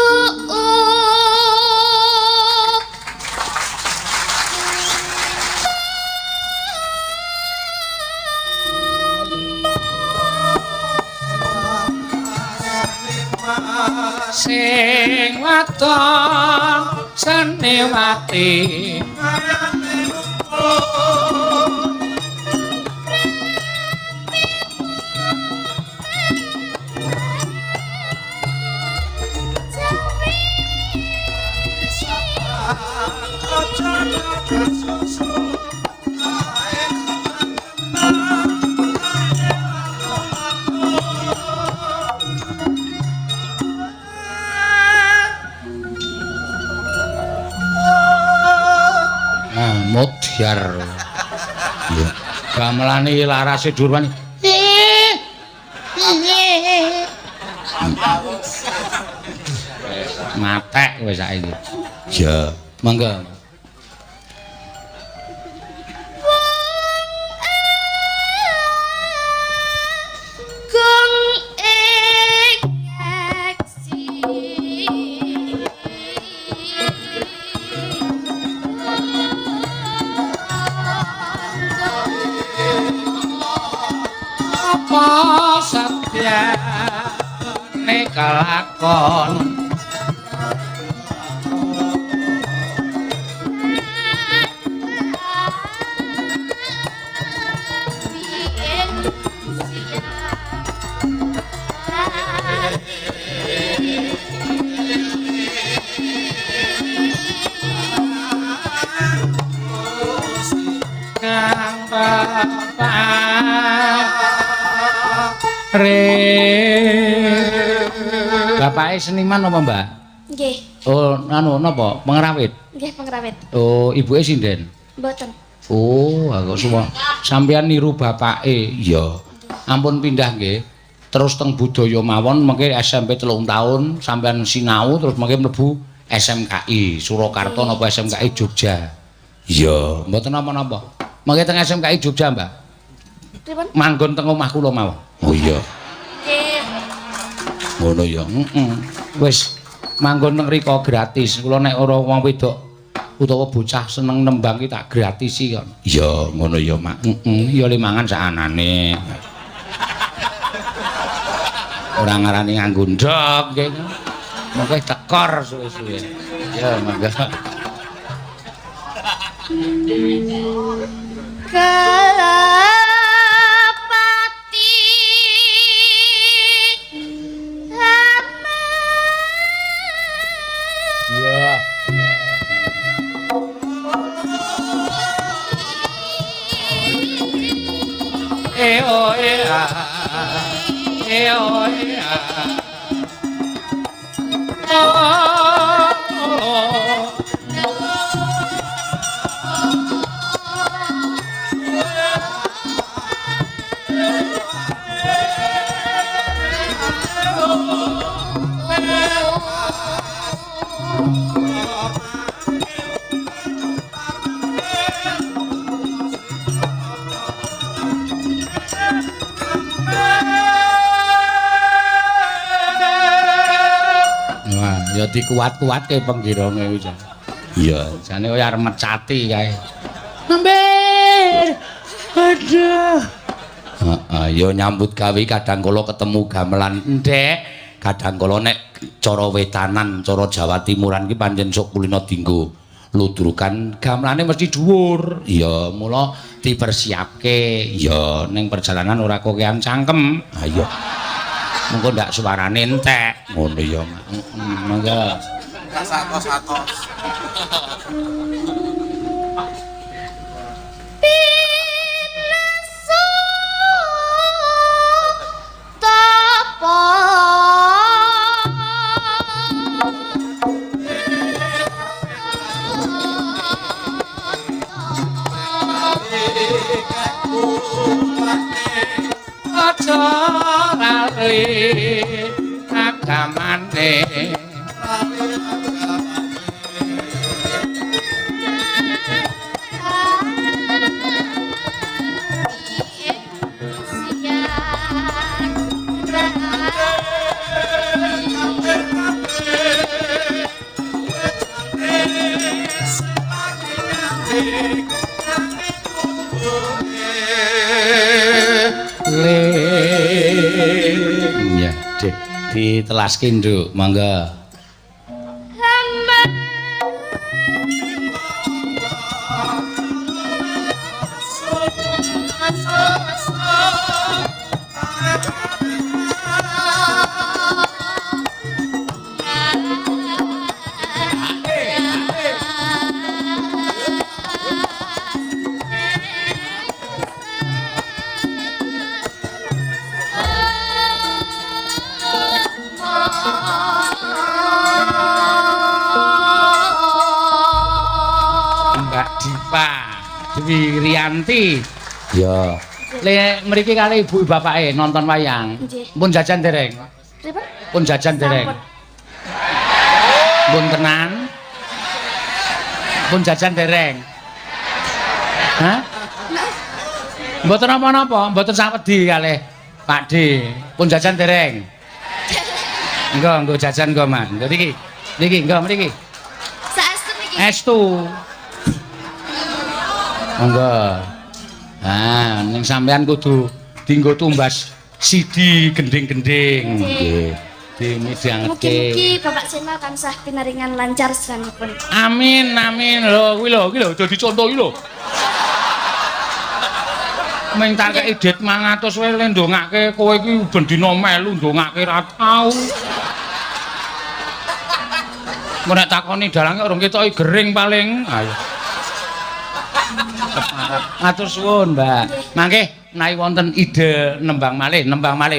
Sing wadon seniwati Modyar. Iya. Gamelane larase dhuwur wani. Matek wis saiki. Iya. Monggo. Gong ing aksi. Apa satyane kelakon? Kang bapak re. Bapake seniman apa, Mbak? Nggih. Oh, anu napa? Pengrawit. Nggih, pengrawit. Oh, ibuke sinden. Mboten. Oh, aku suwa. Sampeyan niru bapake. Iya. Ampun pindah nggih. Terus teng budaya mawon mengke SMP 3 tahun sampeyan sinau terus mengke mlebu SMKI Surakarta napa SMKI Jogja. Iya. Mboten napa-napa. Mengke teng SMKI Jogja, Mbak. Pripun? Manggon teng omah kula mawon. Oh iya. Nggih. Ngono ya. Heeh. Wis manggon teng rika gratis. Kula nek ora wong wedok utawa bocah seneng nembang ki tak gratisi kok. Iya, ngono ya, Mak. Heeh, ya le mangan sakanane. Ora ngarani nganggo ndhok nggih. Mengke tekor suwe-suwe. Ya, monggo. Kepati Wah. E o e a. E o e a. Heeh, ya dikuat-kuatke penggironge kuwi jan. Iya. Jane kaya arep mecati kae. Mampir. Aduh. Heeh, ya nyambut gawe kadang kala ketemu gamelan Ndek, kadang kala nek cara wetanan, cara Jawa Timuran ki pancen sok kulino dinggo ludrukan gamelane mesti dhuwur. Iya, Mula dipersiapke. Iya, Ning perjalanan ora kokean cangkem. ayo Mengko ndak suarane entek. ngono ya. Heeh, monggo. Satos-satos. Pinesu tapa Aja lali agamane. Le. Iya, Dik. Ditelaske, Nduk. Mangga. Hamba Mbak Dipa Dwi Rianti. Ya. Le mriki kali ibu bapake nonton wayang. Nggih. Pun jajan dereng. Pripun? Pun jajan dereng. Sampun. Pun tenan. Pun jajan dereng. Hah? Mboten napa-napa, mboten sawedi kalih Pak D. Pun jajan dereng. Engko nggo jajan engko, Mas. Engko niki. Niki engko mriki. Saestu niki. Estu. Monggo. Ah, ning sampean kudu dienggo tumbas CD gending-gending. Nggih. Dimidhangke. Mugi-mugi Bapak Seno tansah pinaringan lancar seranipun. Amin, amin. Lho, kuwi lho, kuwi lho dadi conto iki lho. Ming tak kei dit 500 wae le ndongake kowe iki ben dina melu ndongake ra tau. Engko nek takoni dalange urung ketoki gering paling. Ayo. Matur suwun, Mbak. Mangke menawi wonten ide nembang malih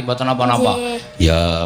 mboten napa-napa. Nggih. Ya.